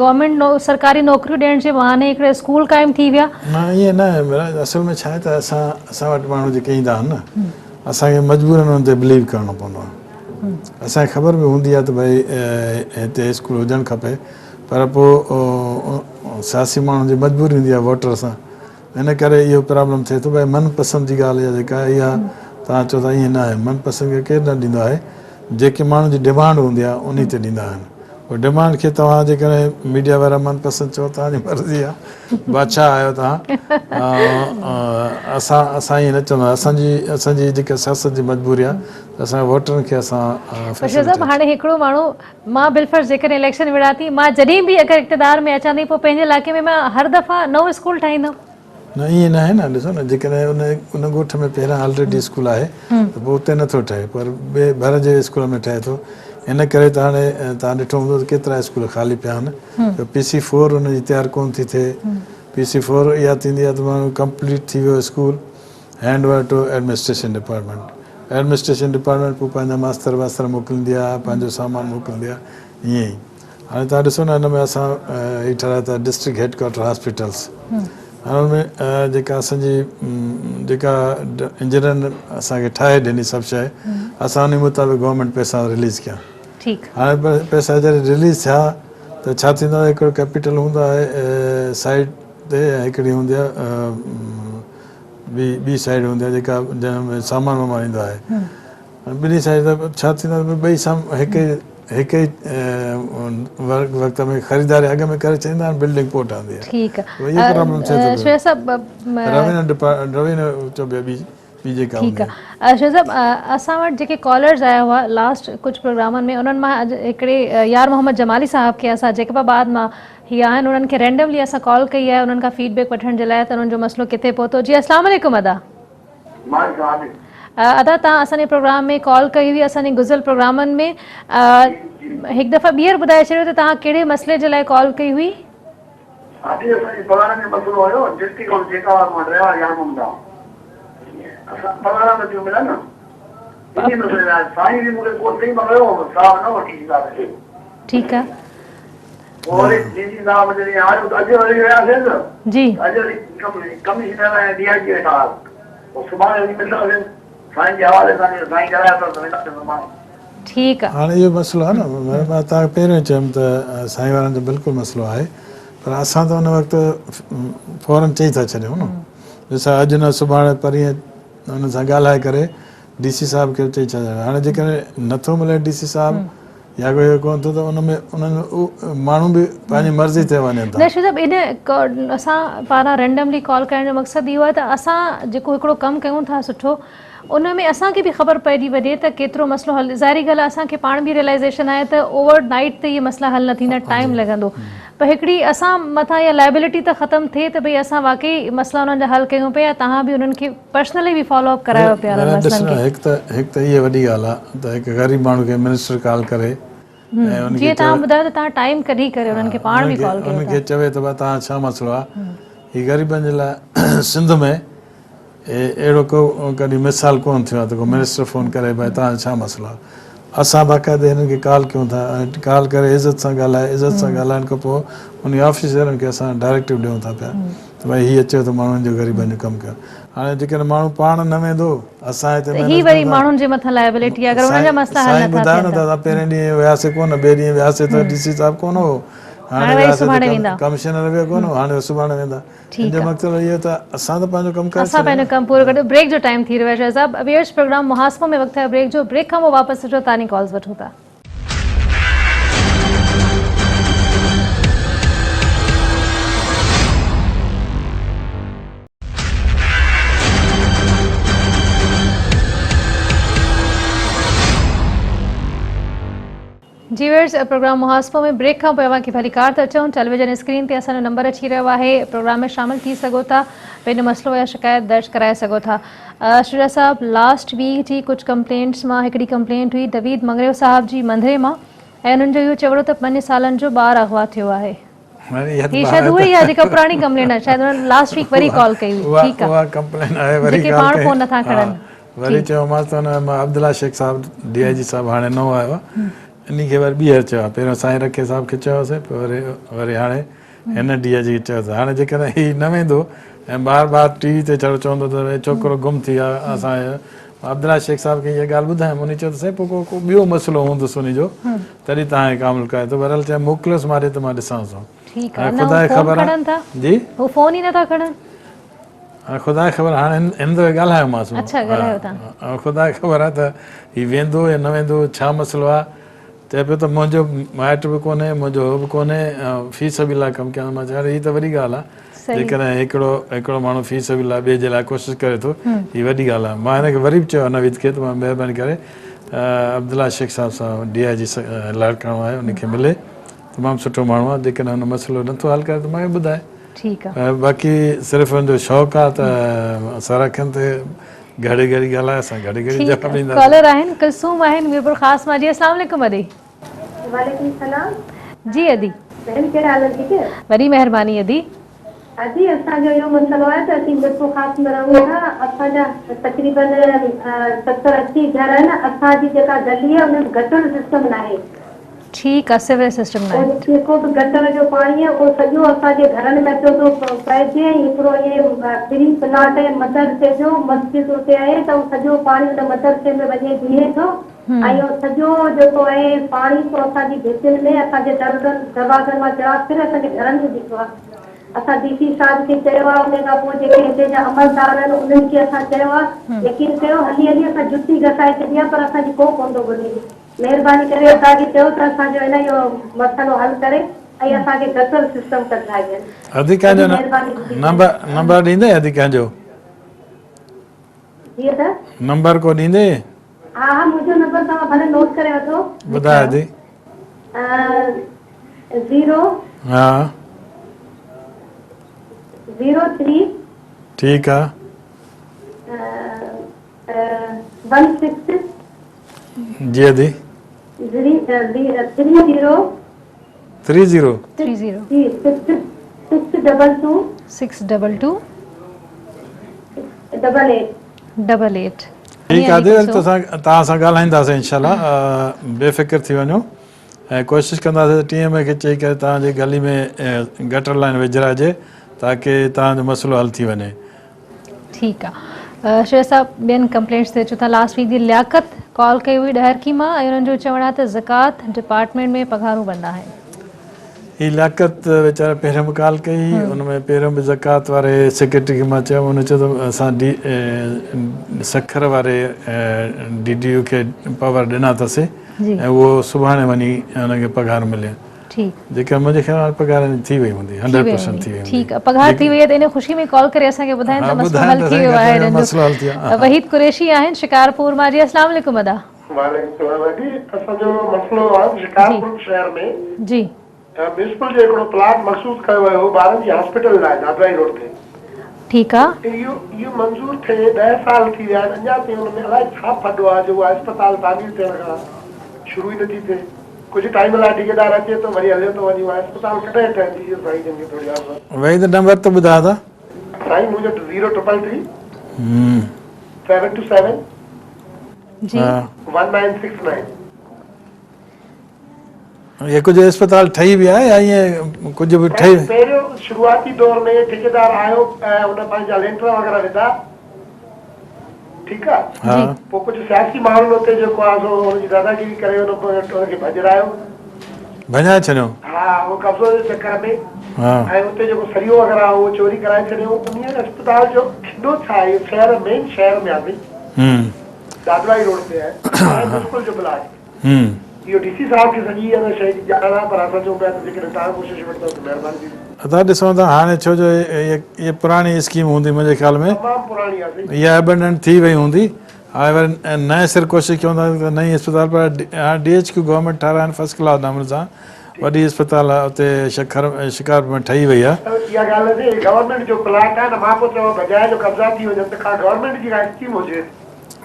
گورنمينٽ سرڪاري نوڪريون ڏيڻ جي بهاني هڪڙا اسڪول قائم ٿي ويا. نه ائين نه آهي اصل ۾ ڇا آهي ته اسان اسان وٽ ماڻهو جيڪي ايندا آهن نه اسان کي مجبورن انهن تي بليو ڪرڻو پوندو آهي اسان کي خبر به هوندي آهي ته ڀئي هتي اسڪول هجڻ کپي پر پوء سياسي ماڻهن جي مجبوري هوندي آهي ووٽر سان ان ڪري اهو پرابلم ٿئي ٿو ڀئي من پسند جي ڳالهه اها جيڪا آهي اها توهان چئو ٿا ائين نه آهي من پسند کي ڪير نه ڏيندو آهي جيڪي ماڻهن جي ڊمانڊ هوندي آهي انهي تي ڏيندا آهن پوء ڊمانڊ کي توهان جيڪڏهن ميڊيا وارا من پسند چئو توهان جي مرضي آهي بادشاهه آهيو توهان اسان اسان ائين نه چوندا اسان جي اسان جي جيڪا سياست جي مجبوري آهي ته اسان ووٽرن کي اسان بشير صاحب هاڻي هڪڙو ماڻهو مان بالفرض جيڪڏهن اليڪشن وڙهان ٿي مان جڏهن به اگر اقتدار ۾ اچان ٿي پوء پنهنجي علائقي ۾ مان هر دفعا نئون اسڪول ٺاهيندم. نه ائين ناهي نه ڏسو نه جيڪڏهن ان ان ڳوٺ ۾ پهريان آلريڊي اسڪول آهي ته پوء اتي نٿو ٺهي پر ٻئي ڀر جي اسڪول ۾ ٺهي ٿو ان ڪري ته هاڻي توهان ڏٺو هوندو ته ڪيترا اسڪول خالي پيا آهن ته پي سي فور ان جي تيار ڪونه ٿي ٿئي پي سي فور اها ٿيندي آهي ته ماڻهو ڪمپليٽ ٿي ويو school hand over to administration department administration department پوء پنهنجا ماستر واستر موڪليندي آهي پنهنجو سامان موڪليندي آهي ائين ئي هاڻي توهان ڏسو نه هن ۾ اسان هي ٺهرايا ٿا ڊسٽرڪٽ هيڊ ڪوارٽر هاسپيٽلس هاڻي ان ۾ جيڪا اسان جي جيڪا انجنيئرن اسان کي ٺاهي ڏني سڀ شيء اسان ان مطابق گورنمينٽ پئسا رليز ڪيا ٺيڪ هاڻي پئسا جڏهن رليز ٿيا ته ڇا ٿيندو آهي هڪڙو ڪيپيٽل هوندو آهي سائيڊ تي ۽ هڪڙي هوندي آهي ٻي ٻي سائيڊ هوندي آهي جيڪا جنهن ۾ سامان وامان ايندو آهي ٻنهي سائيڊ تي ڇا ٿيندو آهي ٻئي سام هڪ ئي هڪ ئي وقت ۾ خريداري اڳ ۾ ڪري ڇڏيندا آهن بلڊنگ پوء ٺهندي آهي ٺيڪ اهو پرابلم ٿئي ٿو شويب صاحب روينيو ڊپارٽ روينيو چئبو آهي ٻي ٻي جيڪا ٺيڪ آهي شويب صاحب اسان وٽ جيڪي ڪالرز آيا هئا لاسٽ ڪجهه پروگرامن ۾ انهن مان اڄ هڪڙي يار محمد جمالي صاحب کي اسان جيڪب آباد مان هي آهن انهن کي رينڊملي اسان ڪال ڪئي آهي انهن کان فيڊ بيڪ وٺڻ جي لاء ته انهن جو مسئلو ڪٿي پهتو جي اسلام عليڪم ادا. ادا توهان اسان جي پروگرام ۾ ڪال ڪئي هئي اسان جي گذريل پروگرامن ۾ هڪ دفعا ٻيهر ٻڌائي ڇڏيو ته توهان ڪهڙي مسئلي جي لاء ڪال ڪئي هئي. ادي اسان جي پگهارن جو مسئلو هيو ڊسٽرڪٽ آفيس جيڪا مان ڊرائيور يار محمد آ اسان پگهارا نه ٿيون ملن انهي مسئلي لاء سائين به مونکي ڪال ڪئي مان ويو هوم صاحب نه وٺي جي ڳالهه ٺيڪ آ. پوء وري ڊي سي صاحب جڏهن آيو ته اڄ وري وياسين نه جي. ته اڄ وري ڪمشنر ۽ ڊي I جي ويٺا هئا. پوء سڀاڻي وري ملنداسين سائين جي حوالي سان جي سائين ڳالهايو اٿس ته وينداسين سڀاڻي. ٺيڪ آ. هاڻي اهو مسئلو آهي نه مان توهان کي پهريون ئي چيم ته سائين وارن جو بلڪل مسئلو آهي پر اسان ته ان وقت فورن چئي ٿا ڇڏيون نه ڏس اڄ نه سڀاڻي پرينء انهن سان ڳالهائي ڪري ڊي سي صاحب کي به چئي ڇڏيو هاڻي جيڪڏهن نٿو ملي ڊي سي صاحب يا ڪو اهو ڪونه ٿو ته ان ۾ انهن ماڻهو به پنهنجي مرضي تي وڃن ٿا. نه شيخ صاحب ان اسان پاران رينڊملي ڪال ڪرڻ جو مقصد اهو آهي ته اسان جيڪو هڪڙو ڪم ڪيون ٿا سٺو ان ۾ اسان کي به خبر پئجي وڃي ته ڪيترو مسئلو حل ظاهري ڳالهه آهي اسان کي پاڻ به ريلائزيشن آهي ته اوور نائيٽ تي اهي مسئلا حل نه ٿيندا ٽائيم لڳندو پر هڪڙي اسان مٿان اها لائبلٽي ته ختم ٿئي ته ڀئي اسان واقعي مسئلا انهن جا حل ڪيون پيا توهان به انهن کي پرسنلي به فالو اپ ڪرايو پيا انهن مسئلن کي. هڪ ته هڪ ته اها وڏي ڳالهه آهي ته هڪ غريب ماڻهو کي منسٽر ڪال ڪري ۽ ان کي جيئن توهان ٻڌايو ته توهان ٽائيم ڪڍي ڪري انهن کي پاڻ به ڪال ڪيو انهن کي چوي ته ڀاء توهان ڇا مسئلو آهي هي غريبن جي لاء سنڌ ۾ اهڙو ڪو ڪڏهن مثال ڪونه ٿيو آهي ته ڪو منسٽر فون ڪري ڀائي توهان جو ڇا مسئلو آهي اسان باقاعدي هنن کي ڪال ڪيون ٿا ۽ ڪال ڪري عزت سان ڳالهائي عزت سان ڳالهائڻ کان پوء انهي آفيسرن کي اسان ڊائريڪٽو ڏيون ٿا پيا ته ڀائي هي اچيو ته ماڻهن جو غريبن جو ڪم ڪيو هاڻي جيڪڏهن ماڻهو پاڻ نه ويندو اسان هتي ته هي وري ماڻهن جي مٿان لائبلٽي آهي اگر انهن جا مسئلا حل سائين نٿا ٻڌايو ٿين نه ته ته اسان پهرين ڏينهن وياسي ڪونه ٻئي ڏينهن وياسي ته ڊي سي صاحب ڪونه هو هاڻي هاڻي وري وياسي سڀاڻي ته ويندا ڪمشنر به ڪونه هو هاڻي سڀاڻي ويندا ان ٺيڪ جو آ. مطلب اهو ته اسان ته پنهنجو ڪم ڪري اسان ڇڏيو پنهنجو نه. ڪم پورو ڪري بريڪ جو ٽائيم ٿي رهيو آهي شاهه صاحب ويئرس پروگرام محاسبو ۾ وقت آهي بريڪ جو بريڪ کان پوء واپس اچو تاني ڪالز وٺون ٿا. جي ويئرس پروگرام محاسبو ۾ بريڪ کان پوء اوهان کي ڀليڪار ٿا چئون ٽيليويزن اسڪرين تي اسان جو نمبر اچي رهيو آهي پروگرام ۾ شامل ٿي سگهو ٿا پنهنجو مسئلو يا شڪايت درج ڪرائي سگهو ٿا شجاع صاحب لاسٽ ويڪ جي ڪجهه ڪمپلينٽس مان هڪڙي ڪمپلينٽ هئي دويد مڱريو صاحب جي منڌري مان ۽ انهن جو اهو چوڻ هو ته پنج سالن جو ٻار اغوا ٿيو آهي هي شايد اهو ئي آهي جيڪا پراڻي ڪمپلينٽ آهي شايد انهن لاسٽ ويڪ وري ڪال ڪئي هئي ٺيڪ آهي اها ڪمپلين آهي وري جيڪي پاڻ فون نٿا کڻن وري چيومانس ته ان عبدالله شيخ صاحب ڊي I جي صاحب هاڻي نئون آيو آهي انهي کي وري ٻيهر چيو آهي پهريون سائين رکي صاحب کي چيوسين پوء وري وري هاڻي هن ڊي I جي کي چيو اٿس هاڻي جيڪڏهن هي نه ويندو ۽ بار بار ٽي وي تي ڇڙو چوندو ته هي ڇوڪرو گم ٿي ويو آهي اسان عبدالله شيخ صاحب کي اها ڳالهه ٻڌايم انهي چيو ته سائين پوء ڪو ڪو ٻيو مسئلو هوندس انهي جو تڏهن توهان کي ڪامل ڪاهي ٿو بهرحال چيم موڪليوس مان ڏي ته مان ڏسانس ٿو ٺيڪ آهي نه هو فون کڻن ٿا جي هو فون ئي نه ٿا کڻن هاڻي خدا کي خبر هاڻي هن دفعي ڳالهايومانس مون. اڇا ڳالهايو تان. خدا کي خبر آهي ته هي ويندو يا نه ويندو ڇا مسئلو آهي چئي پيو ته منهنجو مائٽ به ڪونهي منهنجو هو به ڪونهي في سبيل الله ڪم ڪيان مان چيو هي ته وڏي ڳالهه آهي جيڪڏهن هڪڙو هڪڙو ماڻهو في سبيل الله ٻئي جي لاء ڪوشش ڪري ٿو هي وڏي ڳالهه آهي مان هن کي وري به چيو نويد کي ته مان مهرباني ڪري عبدالله شيخ صاحب سان ڊي I جي لاڙڪاڻو آهي ان کي ملي تمام سٺو ماڻهو آهي جيڪڏهن هن مسئلو نٿو حل ڪري ته مان کي ٻڌائي ٺيڪ آ. باقي صرف ان جو شوق آ ته سر اکين تي گهڙي گهڙي ڳالهائي اسان گهڙي گهڙي ٺيڪ جواب آ ڏينداسين. ڪالر آهن ڪلثوم آهن ميرپور خاص مان جي اسلام عليڪم ادي. وعليڪم السلام جي ادي. ڀيڻ ڪهڙا حال آهن ٺيڪ آهيو. وڏي مهرباني ادي. ادي اسان جو اهو مسئلو آهي ته اسين ميرپور خاص ۾ رهون ٿا اسان جا تقريبن 70 80 گهر آهن اسان جي جيڪا گلي آهي ان ۾ گٽر سسٽم ناهي. ٺيڪ آ سيوريج سسٽم ناهي. پوء جيڪو به گٽر جو پاڻي آهي اهو سڄو اسان جي گهرن ۾ اچيو ٿو پئجي ۽ هڪڙو ائين فري پلاٽ آهي مدرسي جو مسجد اتي آهي ته اهو سڄو پاڻي ان مدرسي ۾ وڃي بيهي ٿو ۽ اهو سڄو جيڪو آهي پاڻي سو اسان جي ڀتين ۾ اسان جي درن دروازن مان چراغ ڦري اسان جي گهرن ۾ بيٺو آهي اسان ڊي سي صاحب کي چيو آهي ان کان پوء جيڪي هتي جا عملدار آهن انهن کي اسان چيو آهي يقين ڪيو هلي هلي اسان جتي گسائي ڇڏي آهي پر اسان جي ڪو ڪونه ٿو ٻڌي. مهرباني ڪري اسان کي چئو ته اسان جو ان اهو مسئلو حل ڪري ۽ اسان کي گٽر سسٽم ڪڍرائي ڏين. ادي ڪنهن جو وڏي مهرباني هوندي. نمبر نمبر ڏيندي ادي ڪنهن جو. جي ادا. نمبر ڪو ڏيندي. ها ها منهنجو نمبر توهان ڀلي نوٽ ڪري وٺو. ٻڌاء ادي. زيرو. ها. Zero three. ٺيڪ آ. One six. جي ادي. 3 0. 3 0. 3 0. جي 6 6 ڊبل 2. 6 ڊبل 2. ڊبل 8. ڊبل 8. ٺيڪ آ ادي توسان توهان سان ڳالهائينداسين انشاء الله بي فڪر ٿي وڃو ۽ ڪوشش ڪنداسين ته ٽي ايم اي کي چئي ڪري توهان جي گلي ۾ گٽر لائين وجهرائجي تاڪه توهان جو مسئلو حل ٿي وڃي. ٺيڪ آ شيخ صاحب ٻين ڪمپلينٽس تي اچون ٿا لاسٽ ويڪ جي لياقت ڪال ڪئي هئي ڏهرڪي مان ۽ انهن جو چوڻ آهي ته زڪوات ڊپارٽمينٽ ۾ پگهارون بند آهن. هي لياقت ويچاري پهريون به ڪال ڪئي هئي ان ۾ پهريون به زڪوات واري سيڪريٽري کي مان چيم ان چيو ته اسان ڊي سکر واري ڊي ڊي يو کي پاور ڏنا اٿس ۽ اهو سڀاڻي وڃي ان کي پگهار ملي. ٺيڪ. جيڪا منهنجي خيال ۾ پگهار هن جي ٿي وئي هوندي هنڊريڊ پرسنٽ ٿي وئي هوندي. ٺيڪ پگهار ٿي وئي آهي ته ان خوشي ۾ ڪال ڪري اسان کي ٻڌائين ته مسئلو حل ٿي ويو آهي هنن جو. وحيد قريشي آهن شڪارپور مان جي اسلام عليڪم ادا. وعليڪم السلام جي اسان جو مسئلو آهي شڪارپور شهر ۾ جي. ميونسپل جو هڪڙو پلاٽ مخصوص ڪيو ويو هو ٻارن جي هاسپيٽل لاء دادوائي روڊ تي. ٺيڪ آ. اهو اهو منظور ٿئي ڏهه سال ٿي ويا آهن اڃا تائين ان ۾ الائي ڇا ڦڏو آهي جو اها اسپتال تعمير ٿيڻ کان شروع ئي نٿي ٿئي. ڪجهه ٽائيم لاء ٺيڪيدار اچي ٿو وري هليو ٿو وڃي اها اسپتال ڪڏهن ٺهندي اهو سائين جن کي ٿوري عرض. وحيد نمبر ته ٻڌاء ته. سائين منهنجو زيرو ٽرپل ٽي سيون ٽو سيون جي. 1969. هي ڪجهه اسپتال ٺهي به آهي يا ائين ڪجهه به ٺهي. پهريون شروعاتي دور ۾ ٺيڪيدار آيو ۽ ان پنهنجا لينٽر وغيره وڌا ٺيڪ آ پوء ڪجهه سياسي ماڻهن اتي جيڪو آ سو ان جي داداگيري ڪري ان کي ڀڄرايو. ڀڃائي ڇڏيو. ها اهو قبضو جي چڪر ۾ ۽ اتي جيڪو سريو وغيره هو اهو چوري ڪرائي ڇڏيو. انهيء اسپتال جو ٿيندو ڇا آهي اهو شهر مين شهر ۾ آ سائين دادوائي روڊ تي آهي ميونسپل جو پلاٽ. اهو ڊي سي صاحب کي سڄي ان شيء جي ڄاڻ آهي پر اسان چئون پيا ته جيڪڏهن توهان ڪوشش وٺندؤ ته مهرباني ٿيندي. ادا ڏسو ته هاڻي ڇو جو اهي پراڻي اسڪيم هوندي منهنجي خيال ۾ تمام پراڻي آهي سائين. اها ابنڊنٽ ٿي وئي هوندي هاڻي وري نئين سر ڪوشش ڪيون ٿا ته نئين اسپتال پر هاڻي ڊي ايڇ ڪيو گورنمينٽ ٺاهرايا آهن فرسٽ ڪلاس نموني سان وڏي اسپتال اتي شکر شڪارپور ۾ ٺهي وئي آهي. اها ڳالهه نه سائين گورنمينٽ جو پلاٽ آهي نه مان پوء چوان بجاء جو قبضا ٿي وڃن ته ڪا گورنمينٽ جي ڪا اسڪيم هجي.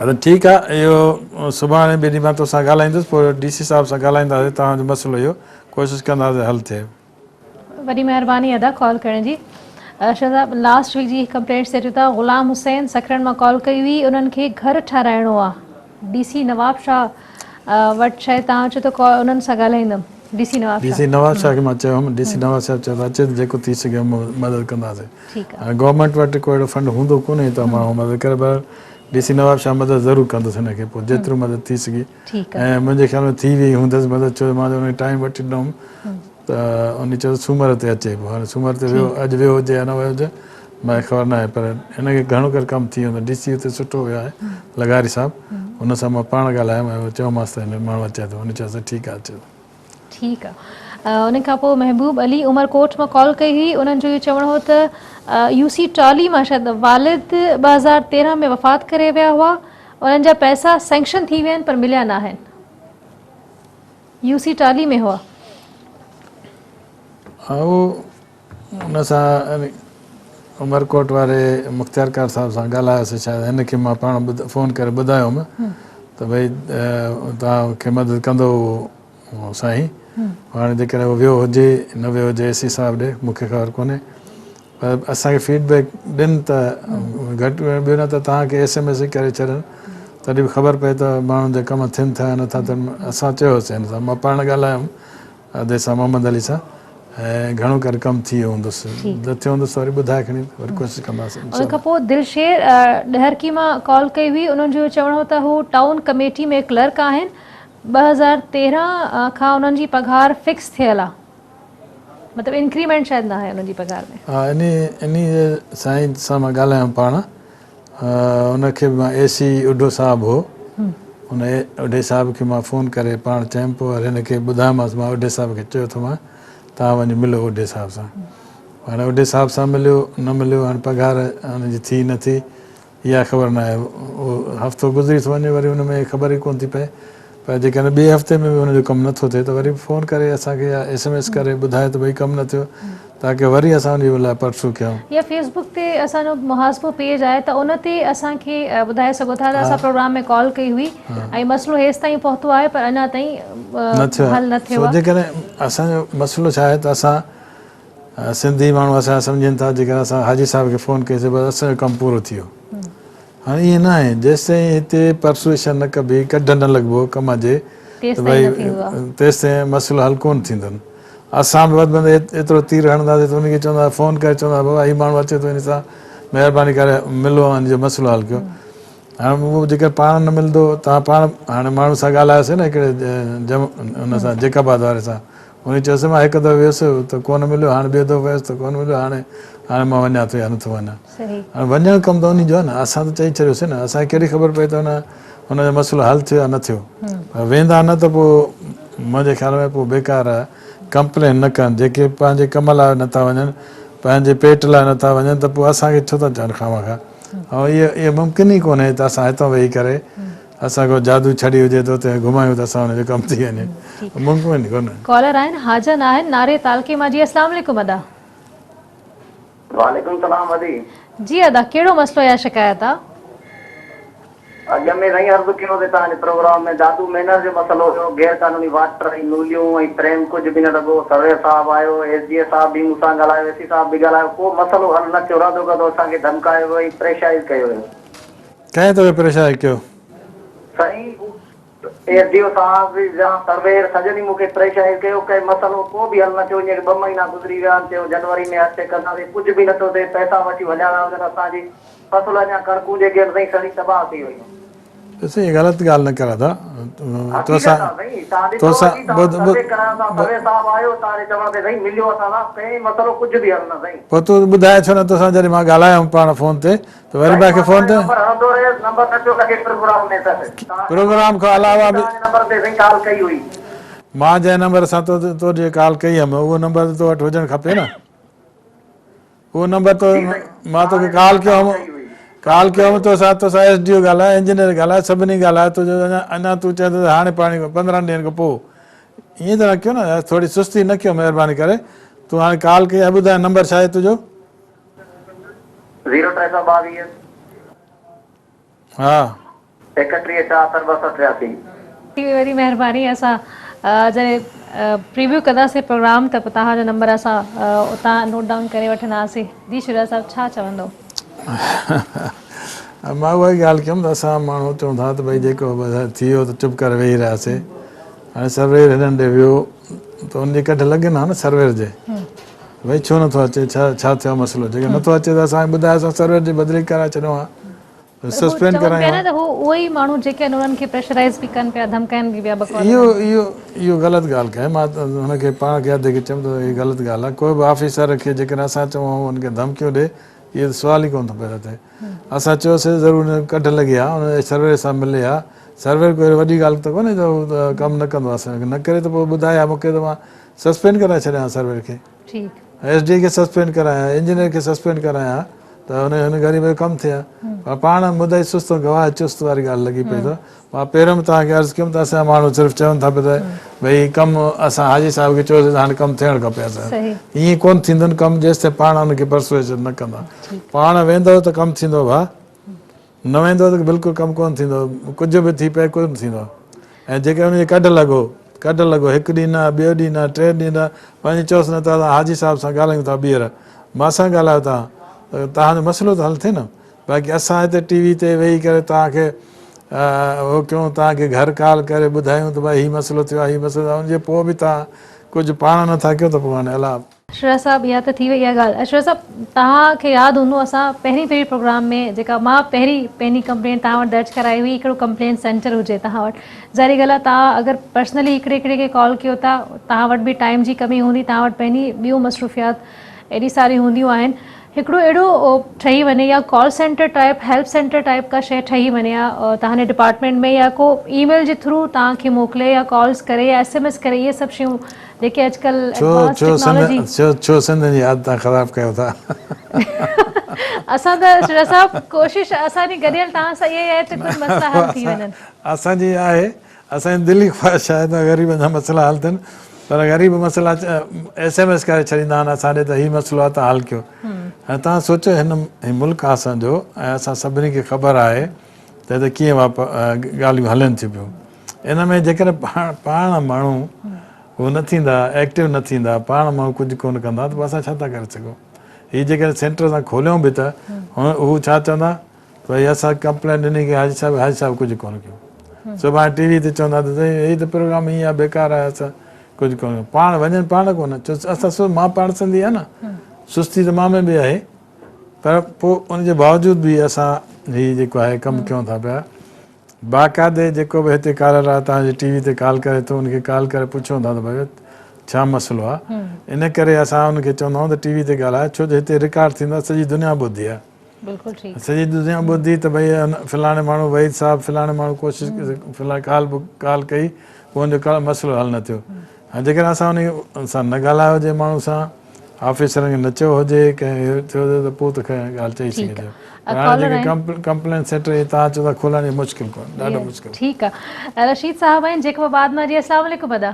ادا ٺيڪ آ اهو سڀاڻي ٻئي ڏينهن مان توسان ڳالهائيندس پوء ڊي سي صاحب سان ڳالهائينداسين توهان جو مسئلو اهو ڪوشش ڪنداسين حل ٿئي. وڏي مهرباني ادا ڪال ڪرڻ جي. شاھ صاحب لاسٽ ويڪ جي ڪمپلينٽس تي اچون ٿا غلام حسين سکرن مان ڪال ڪئي هئي انهن کي گهر ٺهرائڻو آ ڊي سي نواب شاھ وٽ شايد توهان چيو ته انهن سان ڳالهائيندم D C Nawab D Shah. C Nawab Shah کي مان چيو هوم ڊي سي نواب صاحب چيو ته اچي ته جيڪو ٿي سگهي مدد ڪنداسين. ٺيڪ آ. هاڻي گورنمينٽ وٽ ڪو اهڙو فنڊ هوندو ڪونهي ته ماڻهو مدد ڪري پر ڊي سي نواب شاهه مدد ضرور ڪندس هن کي پوء جيترو مدد ٿي سگهي ٺيڪ آ. ۽ منهنجي خيال ۾ ٿي وئي هوندس مدد ڇو جو مان ان کي ٽائيم وٺي ڏنو هوم ته ان چيو ته سومر تي اچي پوء هاڻي سومر تي ويو اڄ ويو هجي يا نه ويو هجي مون کي خبر ناهي پر هن کي گهڻو ڪري ڪم ٿي ويندو ڊي سي اتي سٺو ويو آهي لغاري صاحب ان سان مان پاڻ ڳالهايم ۽ چيومانس ته هن ماڻهو اچي ٿو هن چيو ته ٺيڪ آهي اچي ٿو. ٺيڪ آ. ان کان پوء محبوب علي عمرڪوٽ مان ڪال ڪئي هئي انهن جو اهو چوڻ هو ته يو سي ٽالي مان شايد والد 2013 ۾ وفات ڪري ويا هئا انهن جا پئسا سينڪشن ٿي ويا آهن پر مليا ناهن يو سي ٽالي ۾ هئا. اهو ان سان عمرڪوٽ واري مختيارڪار صاحب سان ڳالهايوسين شايد هن کي مان پاڻ فون ڪري ٻڌايو هوم ته ڀئي توهان کي مدد ڪندو اهو سائين هاڻي جيڪڏهن هو ويو هجي نه ويو هجي اي سي صاحب ڏي مون کي خبر ڪونهي پر اسان کي فيڊ بيڪ ڏين ته گهٽ ٻيو نه ته توهان کي ايس ايم ايس ئي ڪري ڇڏن تڏهن به خبر پئي ته ماڻهن جا ڪم ٿين ٿا يا نٿا ٿين اسان چيوسين هن سان مان پاڻ ڳالهايم ادي سان محمد علي سان ۽ گهڻو ڪري ڪم ٿي ويو هوندس نه ٿيو هوندس ته وري ٻڌائي کڻي وري ڪوشش ڪنداسين انشاء ان الله. کان پوء دلشير ڏهرڪي مان ڪال ڪئي هئي انهن جو چوڻ هو ته هو ٽائون ڪميٽي ۾ ڪلرڪ آهن 2013 کان انهن جي پگهار فڪس ٿيل آ مطلب انڪريمينٽ شايد نه آهي انهن جي پگهار ۾. ها انهي انهي سائين سان مان ڳالهايم پاڻ ان کي به مان اي سي اڍو صاحب هو ان اڍي صاحب کي مان فون ڪري پاڻ چيم پوء وري هن کي ٻڌايومانس مان اڍي صاحب کي چيو ٿو مان توهان وڃي ملو اڍي صاحب سان هاڻي اڍي صاحب سان مليو نه مليو هاڻي پگهار هن جي ٿي نه ٿي اها خبر ناهي اهو هفتو گذري ٿو وڃي وري ان ۾ خبر ئي ڪونه ٿي پئي پر جيڪڏهن ٻئي هفتي ۾ به هن جو ڪم نٿو ٿئي ته وري به فون ڪري اسان کي يا ايس ايم ايس ڪري ٻڌائي ته ڀئي ڪم نه ٿيو تاڪه وري اسان ان جي لاء پرسو ڪيون. يا فيس بڪ تي اسان جو محاسبو پيج آهي ته ان تي اسان کي ٻڌائي سگهو ٿا ته اسان پروگرام ۾ ڪال ڪئي هئي ۽ مسئلو هيستائين پهتو آهي پر اڃا تائين حل نه ٿيو آهي. جيڪڏهن اسان جو مسئلو ڇا آهي ته اسان سنڌي ماڻهو اسان سمجهن ٿا جيڪڏهن اسان حاجي صاحب کي فون ڪئيسي بس اسان جو ڪم پورو ٿي ويو. هاڻي ائين نه آهي جيستائين هتي پرسوئيشن نه ڪبي ڪڍ نه لڳبو ڪم جي. ته ڀئي تيستائين مسئلو حل ڪونه ٿيندو. اسان به وڌ ۾ وڌ ايترو تير هڻنداسين ته ان کي چوندا فون ڪري چوندا بابا هي ماڻهو اچي ٿو ان سان مهرباني ڪري ملو ۽ ان جو مسئلو حل ڪيو. هاڻي اهو جيڪر پاڻ نه ملندو توهان پاڻ هاڻي ماڻهو سان ڳالهايوسين نه هڪڙي جم ان سان جيڪب آباد واري سان ان چيوسين مان هڪ دفعو ويس ته ڪونه مليو هاڻي ٻيو دفعو ويس ته ڪونه مليو هاڻي هاڻي مان وڃان ٿو يا نٿو وڃان. هاڻي وڃڻ ڪم ته انهي جو آهي نه اسان ته چئي ڇڏيوسين نه اسان کي ڪهڙي خبر پئي ته ان هن جو مسئلو حل ٿيو يا نه ٿيو پر ويندا نه ته پوء منهنجي خيال ۾ پوء بيڪار آهي ڪمپلين نه ڪن جيڪي پنهنجي ڪم لاء نٿا وڃن پنهنجي پيٽ لاء نٿا وڃن ته پوء اسان کي ڇو ٿا چون خامخواه ۽ اهو اهو ممڪن ئي ڪونهي ته اسان هتان ويهي ڪري اسان ڪو جادو ڇڙي هجي ته اتي گهمايون ته اسان ان جو ڪم ٿي وڃي ممڪن ئي ڪونهي. ڪالر آهن حاجن آهن ناري تعلقي مان جي اسلام عليڪم ادا. وعليڪم سلام ادي. جي ادا ڪهڙو مسئلو يا شڪايت آ. اڳ ۾ سائين عرض ڪيو سي توهان جي پروگرام ۾ دادو مينر جو مسئلو هيو غير قانوني واٽر ۽ نوليون ۽ فريم ڪجهه به نه لڳو سروير صاحب آيو ايس ڊي اي صاحب به مون سان ڳالهايو اي سي صاحب به ڳالهايو ڪو مسئلو حل نه ٿيو رهندو ڪندو اسان کي ڌمڪايو ويو ۽ پريشائيز ڪيو ويو. ڪنهن توکي پريشائيز ڪيو؟ سائين ايس ڊي او صاحب يا سروير سڄن ئي مون کي پريشائيز ڪيو ڪنهن مسئلو ڪو به حل نه ٿيو هينئر ٻه مهينا گذري ويا آهن چيو جنوري ۾ حل ڪنداسين ڪجهه به نٿو ٿئي پئسا وٺي هليا ويا هجن اسان جي فصل اڃا ڪڻڪون جيڪي آهن سائين سڙي تباهه ٿي ويون. ڏس ائين غلط ڳالهه نه ڪر ادا حقيقت آ سائين توهان ڏٺو توسان اچي ٻڌ توهان سروي ڪرايو توهان سروي صاحب آيو توهان جي چوڻ تي سائين مليو اسان سان ڪنهن مسئلو ڪجهه به حل نه سائين. پوء تون ٻڌائي ڇو نه توسان جڏهن مان ڳالهايم پاڻ فون تي ته وري سائين مان کي مان فون توهان تي جو نمبر هڻندو رهيس نمبر نه پيو لڳي پروگرام ۾ سر توهان پروگرام کان علاوه به توهان جي نمبر تي سائين ڪال ڪئي هئي. مان جنهن نمبر سان تو تو ڏي ڪال ڪئي هيم اهو نمبر ته تو وٽ هجڻ کپي نه. اهو نمبر تو جي سائين مان توکي توهان ڪال جي ڪيو نمبر هيم ڪال ڪئي هئي. ڪال ڪيو هيم توسان توسان ايس ڊي او ڳالهايو انجنيئر ڳالهايو سڀني ڳالهايو تو چيو اڃا اڃا تون چئين ٿو ته هاڻي پاڻي 15 ڏينهن کان پوء ائين ته نه ڪيو نه يار ٿوري سستي نه ڪيو مهرباني ڪري تون هاڻي ڪال ڪئي آهي ٻڌاء نمبر ڇا آهي تنهنجو. زيرو 322. ها. 31 74 283. ٿي وڏي مهرباني اسان جڏهن پريويو ڪنداسين پروگرام ته پوء توهان جو نمبر اسان اتان نوٽ ڊائون ڪري وٺنداسين جي شجاع صاحب ڇا چوندو. مان اها ئي ڳالهه ڪيم ته اسان ماڻهو چون ٿا ته ڀئي جيڪو ٿي ويو ته چپ ڪري ويهي رهياسي هاڻي سروير هنن ڏي ويو ته ان جي ڪڍ لڳن ها نه سروير جي ڀئي ڇو نٿو اچي ڇا ڇا ٿيو مسئلو جيڪڏهن نٿو اچي ته اسان کي ٻڌايو اسان سروير جي بدلي ڪرائي ڇڏيون ها سسپينڊ چون پيا ڪرايون نه ها. ته هو اهي ئي ماڻهو جيڪي آهن انهن کي پريشرائيز به ڪن پيا ڌمڪائن به پيا بقول اهو انهن جي. اهو اهو غلط ڳالهه ڪئي مان هن کي پاڻ کي اڌ کي چيم ته هي غلط ڳالهه آهي ڪوئي به آفيسر کي جيڪڏهن اسان چئون هو ان کي ڌمڪيون ڏي اهو ته سوال ئي ڪونه ٿو پيدا ٿئي اسان چيوسي ضرور ان ڪڍ لڳي ها ان سروير سان ملي ها سروير ڪوئي وڏي ڳالهه ته ڪونهي ته هو ڪم نه ڪندو آهي نه ڪري ته پوء ٻڌائي ها مون کي ته مان سسپينڊ ڪرائي ڇڏيان ها سروير کي. ٺيڪ. ايس ڊي کي سسپينڊ ڪرايان ها انجنيئر کي سسپينڊ ڪرايان ها ته هن هن غريب جو ڪم ٿئي ها پر پاڻ مدعي سست گواهه چست واري ڳالهه لڳي پئي اٿو مان پهريون به توهان کي عرض ڪيم ته اسان جا ماڻهو صرف چون ٿا پيا ته ڀئي ڪم اسان حاجي صاحب کي چيوسين ته هاڻي ڪم ٿيڻ کپي اسان جو ائين ڪونه ٿيندو ڪم جيستائين پاڻ ان کي پرسويشن نه ڪندا پاڻ ويندو ته ڪم ٿيندو ڀاء نه ويندو ته بلڪل ڪم ڪونه ٿيندو، ڪجهه به ٿي پئي ڪونه ٿيندو ۽ جيڪڏهن ان جي ڪڍ لڳو، ڪڍ لڳو، هڪ ڏينهن نه، ٻيو ڏينهن نه، ٽئين ڏينهن نه، وڃي چئوس نه ته اسان حاجي صاحب سان ڳالهايون ٿا ٻيهر، مان سان ڳالهايو توهان ته توهان جو مسئلو ته حل ٿئي نه، باقي اسان هتي ٽي وي تي ويهي ڪري توهان کي هو ڪيون، توهان کي گهر ڪال ڪري ٻڌايون ته ڀائي هي مسئلو ٿيو آهي، هي مسئلو ٿيو آهي، ان جي پوء به توهان ڪجهه پاڻ نه ٿا ڪيو ته پوء هاڻي الله. اشرف صاحب اها ته ٿي وئي اها ڳالهه اشرف صاحب توهان کي ياد هوندو اسان پهرين پهرين پروگرام ۾ جيڪا مان پهرين پنهنجي ڪمپلين توهان وٽ درج ڪرائي هئي هڪڙو ڪمپلين سينٽر هجي توهان وٽ ظاهري ڳالهه آهي توهان اگر پرسنلي هڪڙي هڪڙي کي ڪال ڪيو ٿا توهان وٽ به ٽائيم جي ڪمي هوندي توهان وٽ پنهنجي ٻيون مصروفيات ايڏي ساري هونديون آهن هڪڙو اهڙو ٺهي وڃي يا call centre type help centre type ڪا شيء ٺهي وڃي يا توهان جي ڊپارٽمينٽ ۾ يا ڪو اي ميل جي ٿرو توهان کي موڪلي يا ڪالز ڪري يا ايس ايم ايس ڪري اهي سڀ شيون جيڪي اڄڪلهه ڇو ايڊوانس ڇو ٽيڪنالاجي سنڌ ڇو ڇو سنڌ جي عادتان خراب ڪيو ٿا. اسان ته شجاع صاحب ڪوشش اسان جي گڏيل توهان سان اها ئي آهي ته ڪجهه مسئلا حل ٿي وڃن. اسان جي آهي اسان جي دلي خواهش آهي ته غريبن جا مسئلا حل ٿين پر غريب مسئلا ايس ايم ايس ڪري ڇڏيندا آهن اسان ڏي ته هي مسئلو آهي توهان حل ڪيو هاڻي توهان سوچو هن هي ملڪ آهي اسان جو ۽ اسان سڀني کي خبر آهي ته هتي ڪيئن ڳالهيون هلن ٿيون پيون ان ۾ جيڪڏهن پاڻ پاڻ ماڻهو هو نه ٿيندا ايڪٽو نه ٿيندا پاڻ ماڻهو ڪجهه ڪونه ڪندا ته پوء اسان ڇا ٿا ڪري سگهون هي جيڪڏهن سينٽر اسان کوليون به ته هو ڇا چوندا ته ڀئي اسان ڪمپلين ڏني ڪي حاجي صاحب حاجي صاحب ڪجهه ڪونه ڪيو. سڀاڻي ٽي وي تي چوندا ته سائين هي ته پروگرام ائين آهي بيڪار آهي اسان ڪجهه ڪونه پاڻ وڃن پاڻ ڪونه ڇو اسان مان پاڻ سنڌي آهيان نه سستي ته مان ۾ به آهي پر پوء ان جي باوجود به اسان هي جيڪو آهي ڪم ڪيون ٿا پيا باقاعدي جيڪو به هتي ڪالر آهي توهان جي ٽي وي تي ڪال ڪري ٿو ان کي ڪال ڪري پڇون ٿا ته ڀائي ڇا مسئلو آهي ان ڪري اسان ان کي چوندا آهيون ته ٽي وي تي ڳالهاء ڇو جو هتي رڪارڊ ٿيندو آهي سڄي دنيا ٻڌي آهي بلڪل ٺيڪ سڄي دنيا ٻڌي ته ڀائي فلاڻي ماڻهو وحيد صاحب فلاڻي ماڻهو ڪوشش فلاڻي ڪال ڪال ڪئي پوء ان جو مسئلو حل نه ٿيو ۽ جيڪڏهن اسان ان سان نه ڳالهايو هجي ماڻهو سان آفيسرن کي نه چيو هجي ڪنهن اهو ٿيو هجي ته پوء ته خير ڳالهه چئي ٺيڪ سگهجي آ پر هاڻي ڪالر جيڪي آهن ڪمپلين سينٽر هي توهان چئو ٿا کولڻ اهي مشڪل ڪونهي ڏاڍو مشڪل. ٺيڪ آ رشيد صاحب آهن جيڪب آباد مان جي اسلام عليڪم ادا.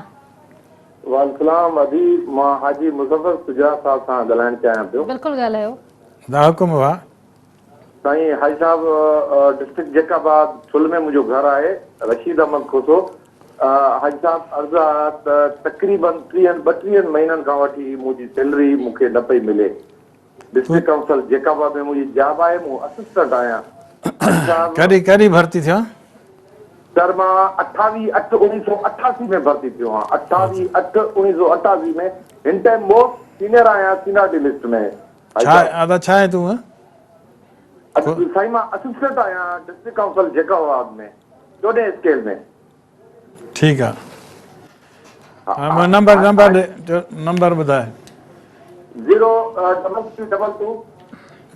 وعليڪم السلام ادي مان حاجي مظفر شجاع صاحب سان ڳالهائڻ چاهيان پيو. بلڪل ڳالهايو. ادا حڪم ڀاء. سائين حاجي صاحب ڊسٽرڪٽ جيڪب آباد ٺل ۾ منهنجو گهر آهي رشيد احمد کوسو حاجي صاحب عرض آ ته تقريبن ٽيهن ٻٽيهن مهينن کان وٺي منهنجي سيلري مون کي نه پئي ملي ڊسٽرڪٽ ڪائونسل جيڪب آباد ۾ منهنجي جاب آهي مون اسسٽنٽ آهيان حاجي صاحب ڪڏهن ڪڏهن ڀرتي ٿيو آهين؟ سر مان اٺاويهه اٺ اوڻيهه سو اٺاسي ۾ ڀرتي ٿيو آهيان اٺاويهه اٺ اوڻيهه سو اٺاسي ۾ هن ٽائيم موسٽ سينئر آهيان سينارٽي لسٽ ۾ ڇا ادا ڇا آهين تون؟ سائين مان اسسٽنٽ آهيان ڊسٽرڪٽ ڪائونسل جيڪب آباد ۾ چوڏهين اسڪيل ۾. ٺيڪ آ ها نمبر نمبر ڏي نمبر ٻڌاء. Zero double three double two.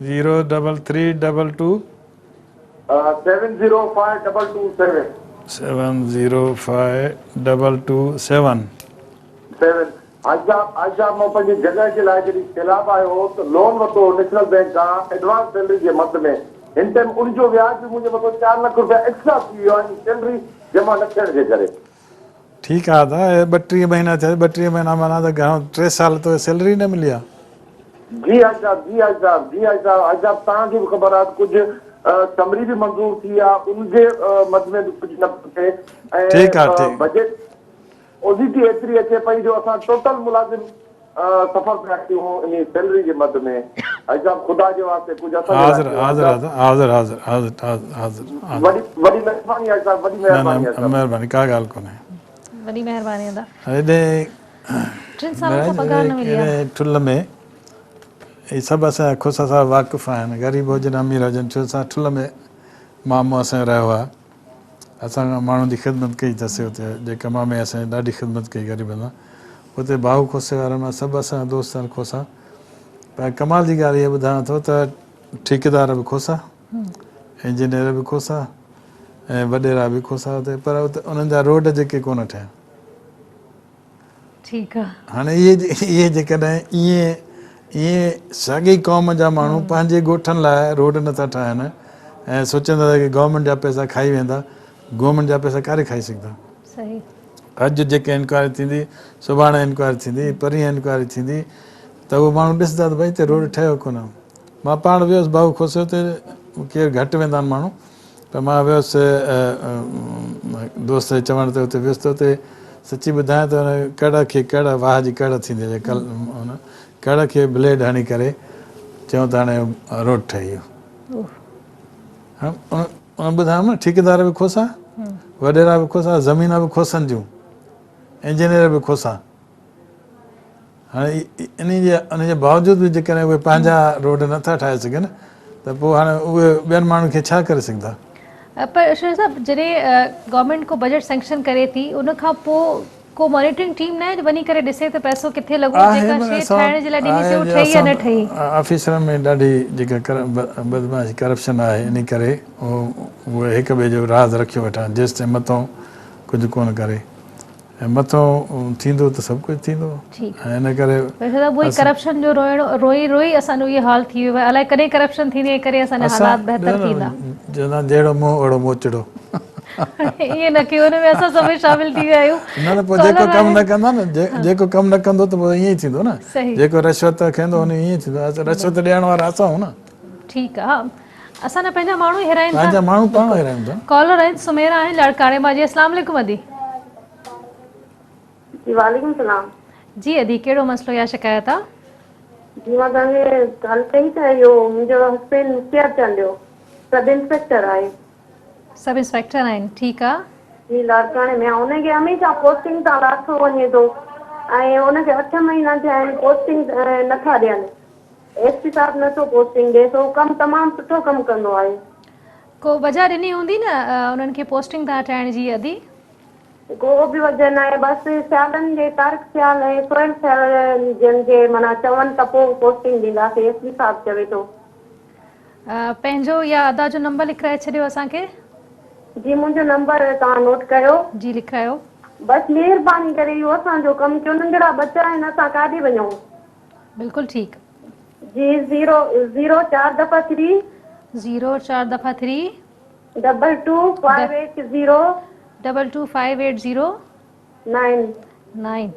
Zero double three double two. Seven zero five double two seven. Seven zero five double two seven. Seven Haji صاحب حاجي صاحب مان پنهنجي جڳهه جي لاء جڏهن سيلاب آيو هو ته لون ورتو هو نيشنل بينڪ کان ايڊوانس سيلري جي مد ۾ هن ٽائيم ان جو وياج به منهنجي مٿو چار لک روپيا ايڪسٽرا ٿي ويو آهي سيلري جمع نه ٿيڻ جي ڪري. ٺيڪ آ ادا 32 مهينا ٿيا 32 مهينا معنيٰ ته گهڻو 3 سال توکي سيلري نه ملي آ. جي حاجي صاحب جي حاجي صاحب جي حاجي صاحب حاجي صاحب توهان کي به خبر آ ته ڪجهه سمري به منظور ٿي آ ان جي مد ۾ به ڪجهه نه پيو ٿئي ٺيڪ آ ۽ ٺيڪ. بجيٽ اوزيتي ايتري اچي پئي جو اسان ٽوٽل ملازم سفر پيا ڪيون انهي سيلري جي مد ۾ حاجي صاحب خدا جي واسطي ڪجهه اسان جي لاء حاضر ڪيو حاجي حاضر صاحب حاضر حاضر حاضر حاضر حاضر حاضر وڏي وڏي مهرباني حاجي صاحب وڏي نه نه مهرباني حاجي صاحب. مهرباني ڪا ڳالهه ڪونهي. وڏي مهرباني ادا. هيڏي ٽن سالن کان پگهار نه ملي آ. هيڏي ٺل ۾ هي سڀ اسان جا کوسا صاحب واقف آهن غريب هجن امير هجن ڇو اسان ٺل ۾ مامو اسان جو رهيو آ اسان ماڻهن جي خدمت ڪئي اٿس اتي جيڪا مامي اسان جي ڏاڍي خدمت ڪئي غريبن سان اتي باهو کوسي وارن مان سڀ اسان جا دوست آهن کوسا پر ڪمال جي ڳالهه اها ٻڌايان ٿو ته ٺيڪيدار به کوسا انجنيئر به کوسا ۽ وڏيرا به کوسا اتي پر اتي انهن جا روڊ جيڪي ڪونه ٺهيا. ٺيڪ آ. هاڻي اهي اهي جيڪڏهن ائين ائين ساڳي قوم جا ماڻهو پنهنجي ڳوٺن لاء روڊ نٿا ٺاهن ۽ سوچين ٿا ته گورنمينٽ جا پئسا کائي ويندا گورنمينٽ جا پئسا ڪاڏي کائي سگهندا. صحيح. اڄ جيڪي انڪوائري ٿيندي سڀاڻي انڪوائري ٿيندي پرينهن انڪوائري ٿيندي ته اهي ماڻهو ڏسندا ته ڀئي هتي روڊ ٺهيو ڪونه. مان پاڻ ويس باهو کوسي اتي ڪير گهٽ ويندا آهن ماڻهو ته مان ويس دوست جي چوڻ تي اتي ويس ته اتي سچي ٻڌايان ته ان ڪڙ کي ڪڙ واهه جي ڪڙ ٿيندي آهي ڪل ان ڪڙ کي بليڊ هڻي ڪري چيون ته هاڻي روڊ ٺهي ويو. ان ٻڌايم نه ٺيڪيدار به کوسا، وڏيرا به کوسا، زمينا به کوسن جون، انجنيئر به کوسا. هاڻي انهي جي ان جي باوجود به جيڪڏهن اهي پنهنجا روڊ نه ٿا ٺاهي سگهن ته پوء هاڻي اهي ٻين ماڻهن کي ڇا ڪري سگهندا. پر اشرف صاحب جڏهن گورنمينٽ ڪو بجيٽ سينڪشن ڪري ٿي ان کان پوء ڪو مانيٽرنگ ٽيم ناهي جو وڃي ڪري ڏسي ته پئسو ڪٿي لڳو آهي جيڪا پر شيء اسان ٺاهڻ جي لاء ڏني آهي سي اهو جي ٺهي يا اسان نه ٺهي. آفيسرن ۾ ڏاڍي جيڪا بدمعاشي ڪرپشن آهي انهي ڪري اهي هڪ ٻئي جو راز رکيو ويٺا آهن جيستائين مٿو ڪجهه ڪونه ڪري. ۽ مٿو ٿيندو ته سڀ ڪجهه ٿيندو ۽ ان ڪري ويسي ته اهو ئي ڪرپشن جو روئڻ روئي روئي اسان جو اهو حال ٿي ويو آهي الائي ڪڏهن ڪرپشن ٿيندي ۽ ڪڏهن اسان جا حالات بهتر ٿيندا. چوندا آهن جهڙو منهن اوهڙو موچڙو. ائين نه ڪيو ان ۾ اسان سڀئي شامل ٿي ويا آهيون. نه نه پوء جيڪو ڪم نه ڪندا نه جيڪو ڪم نه ڪندو ته پوء ائين ئي ٿيندو نه جيڪو رشوت کائيندو ان ائين ئي ٿيندو رشوت ڏيڻ وارا اسان آهيون نه. ٺيڪ آ اسان جا پنهنجا ماڻهو ئي هيرائين ٿا. پنهنجا ماڻهو پاڻ هيرائين ٿا. ڪالر آهن سميرا آهن لاڙڪاڻي مان جي اسلام عليڪم ادي. جي وعليڪم سلام. جي ادي ڪهڙو مسئلو يا شڪايت آ. جي مان توهان کي ڪال ڪئي ته اهو منهنجو هسبينڊ مختيار چانڊيو سب انسپيڪٽر آهي. سب انسپيڪٽر آهن ٺيڪ آ. جي لاڙڪاڻي ۾ آ ان کي هميشه پوسٽنگ تان لاٿو وڃي ٿو ۽ ان کي اٺ مهينا ٿيا آهن پوسٽنگ نٿا ڏين ايس پي صاحب نٿو پوسٽنگ ڏي سو ڪم تمام سٺو ڪم ڪندو آهي. ڪو وجه ڏني هوندي نه انهن کي پوسٽنگ تان هٽائڻ جي ادي. ڪو به وجه ناهي بس سيالن جي طارق سيال ۽ سهيل سيال جن جي معنيٰ چون ته پوء پوسٽنگ ڏينداسين ايس پي صاحب چوي ٿو. پنهنجو يا ادا جو نمبر لکرائي ڇڏيو اسان کي. جي منهنجو نمبر توهان نوٽ ڪيو. جي لکرايو. بس مهرباني ڪري اهو اسان جو ڪم ڪيو ننڍڙا ٻچا آهن اسان ڪاڏي وڃون. بلڪل ٺيڪ. جي زيرو زيرو چار دفعا ٿري. زيرو چار دفعا three. Double two five eight zero. Double two five eight zero. Nine. Nine.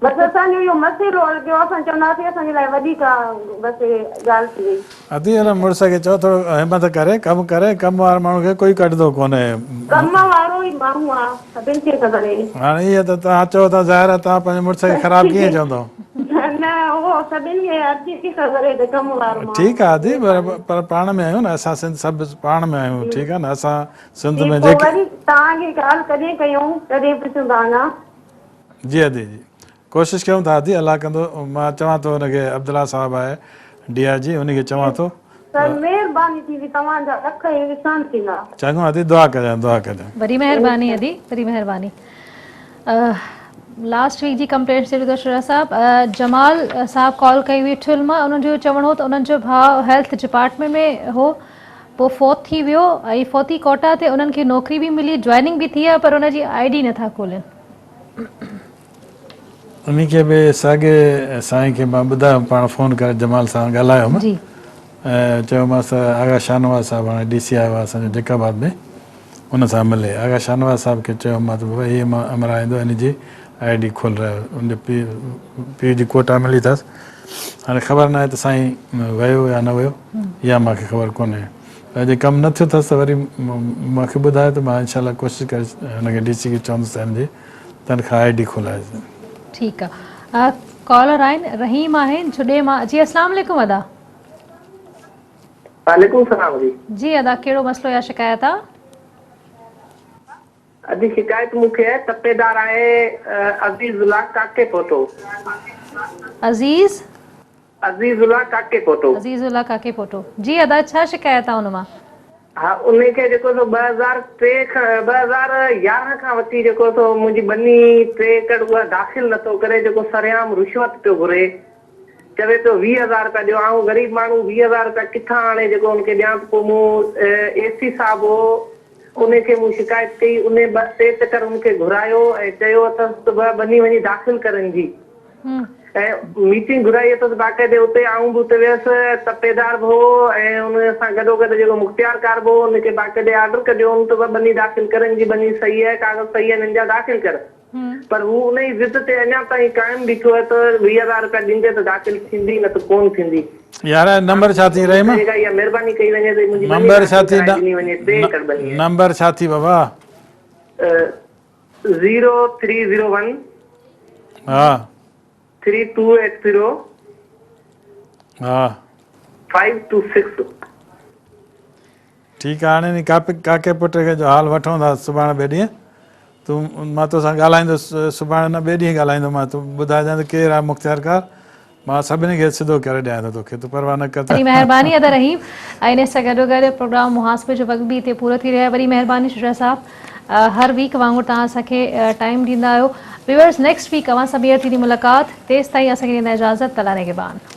بس اسان جو اهو مسئلو حل ڪيو اسان چونداسين اسان جي لاء وڏي ڪا بس ڳالهه ٿي وئي. ادي ان مڙس کي چئو ٿورو همت ڪري ڪم ڪري ڪم واري ماڻهو کي ڪوئي ڪڍندو ڪونهي. ڪم وارو ئي ماڻهو آ سڀن کي خبر اهي. هاڻي اهي ته توهان چئو ٿا ظاهر آ توهان پنهنجي مڙس کي خراب ڪيئن چوندو. نه نه اهو سڀن کي هر ڪنهن کي خبر اهي ته ڪم وارو ماڻهو. ٺيڪ آ ادي پر پاڻ ۾ آهيون نه اسان سنڌ سڀ پاڻ ۾ آهيون ٺيڪ آ نه اسان سنڌ جي ۾ پوء جيڪي. وري توهان کي ڪال ڪڏهن ڪيون ڪڏهن پڇون توهان کان. جي ادي جي ڪوشش ڪيون ٿا ادي الله ڪندو مان چوان ٿو ان کي عبدالله صاحب آهي ڊي I جي ان کي چوان ٿو سر مهرباني ٿيندي توهان جا لک احسان ٿيندا. چڱو ادي دعا ڪجان دعا ڪجان. وڏي مهرباني ادي وڏي مهرباني لاسٽ ويڪ جي ڪمپلينٽس جي ته شرح صاحب جمال صاحب ڪال ڪئي هئي ٺل مان انهن جو چوڻ هو ته انهن جو ڀاء هيلٿ ڊپارٽمينٽ ۾ هو پوء فوت ٿي ويو ۽ فوتي ڪوٽا تي انهن کي نوڪري به ملي جوائننگ به ٿي آهي پر ان جي I D نٿا کولين. انهي کي به ساڳي سائين کي مان ٻڌايم پاڻ فون ڪري جمال سان ڳالهايم جي. ۽ چيومانس ته آغا شاهنواز صاحب هاڻي ڊي سي آيو آهي اسان جو جيڪب آباد ۾ ان سان ملي آغا شاهنواز صاحب کي چيوم مان ته بابا هي امراء ايندو ان جي I D کولرايو ان جي پيء پيء جي ڪوٽا ملي اٿس هاڻي خبر ناهي ته سائين ويو يا نه ويو اها مان کي خبر ڪونهي پر جي ڪم نه ٿيو اٿس ته وري مان کي ٻڌايو ته مان انشاء الله ڪوشش ڪري هن کي ڊي سي کي چوندس ته هن جي تنخواه I D کولائي. ٺيڪ آ ڪالر آهن رحيم آهن جهڏي مان جي اسلام عليڪم ادا. وعليڪم السلام جي. جي ادا ڪهڙو مسئلو يا شڪايت آ. ادي شڪايت مون کي آهي تپيدار آهي عزيز الله ڪاڪي پوٽو. عزيز. عزيز الله ڪاڪي پوٽو. عزيز الله ڪاڪي پوٽو جي ادا ڇا شڪايت آ ان مان. ها انهي کي جيڪو سو 2003 کان 2011 کان وٺي جيڪو سو منهنجي ٻني ٽي ايڪڙ اها داخل نٿو ڪري جيڪو سرعام رشوت پيو گهري چوي پيو 20 هزار رپيا ڏيو آئون غريب ماڻهو 20 هزار رپيا ڪٿان آڻي جيڪو ان کي ڏيان ته پوء مون اي سي صاحب هو انهي کي مون شڪايت ڪئي انهي ٻه ٽي چڪر ان کي گهرايو ۽ چيو اٿس ته به ٻني وڃي داخل ڪرن جي ۽ ميٽنگ گهرائي اٿس باقاعدي اتي آئون به اتي ويس تپيدار به هو ۽ ان سان گڏوگڏ جيڪو مختيار ڪار به هو ان کي باقاعدي آرڊر ڪڍيو هوم ته ٻني داخل ڪر ان جي ٻني صحيح آهي ڪاغذ صحيح آهن ان جا داخل ڪر پر هو ان ئي ضد تي اڃا تائين قائم بيٺو آهي ته 20 هزار رپيا ڏيندي ته داخل ٿيندي نه ته ڪونه ٿيندي. يار نمبر ڇا ٿي رحيم. جيڪا اها مهرباني ڪئي وڃي ته منهنجي ٻني نمبر ڇا داخل ٿي ڪرائي ڏني وڃي ٽي ايڪڙ ٻني آهي. نمبر ڇا ٿي بابا. Zero three zero one. ها. Three two eight zero. ها. Five two six. ٺيڪ آ هاڻي ڪاڪي پٽ کي جو حال وٺون ٿا سڀاڻي ٻئي ڏينهن تون مان توسان ڳالهائيندس سڀاڻي نه ٻئي ڏينهن ڳالهائيندو مان تون ٻڌائجان ته ڪير آ مختيارڪار مان سڀني کي سڌو ڪري ڏيان ٿو توکي تون پرواهه نه ڪر ته. وڏي مهرباني ادا رحيم ۽ انهي سان گڏوگڏ پروگرام محاسبي جو وقت به هتي پورو ٿي رهيو آهي وڏي مهرباني شجاع صاحب هر ويڪ وانگر توهان اسان کي ٽائيم ڏيندا آهيو ويورز نيڪسٽ ويڪ اوهان سان ٻيهر ٿيندي ملاقات تيستائين اسان کي ڏيندا اجازت الله نگهبان.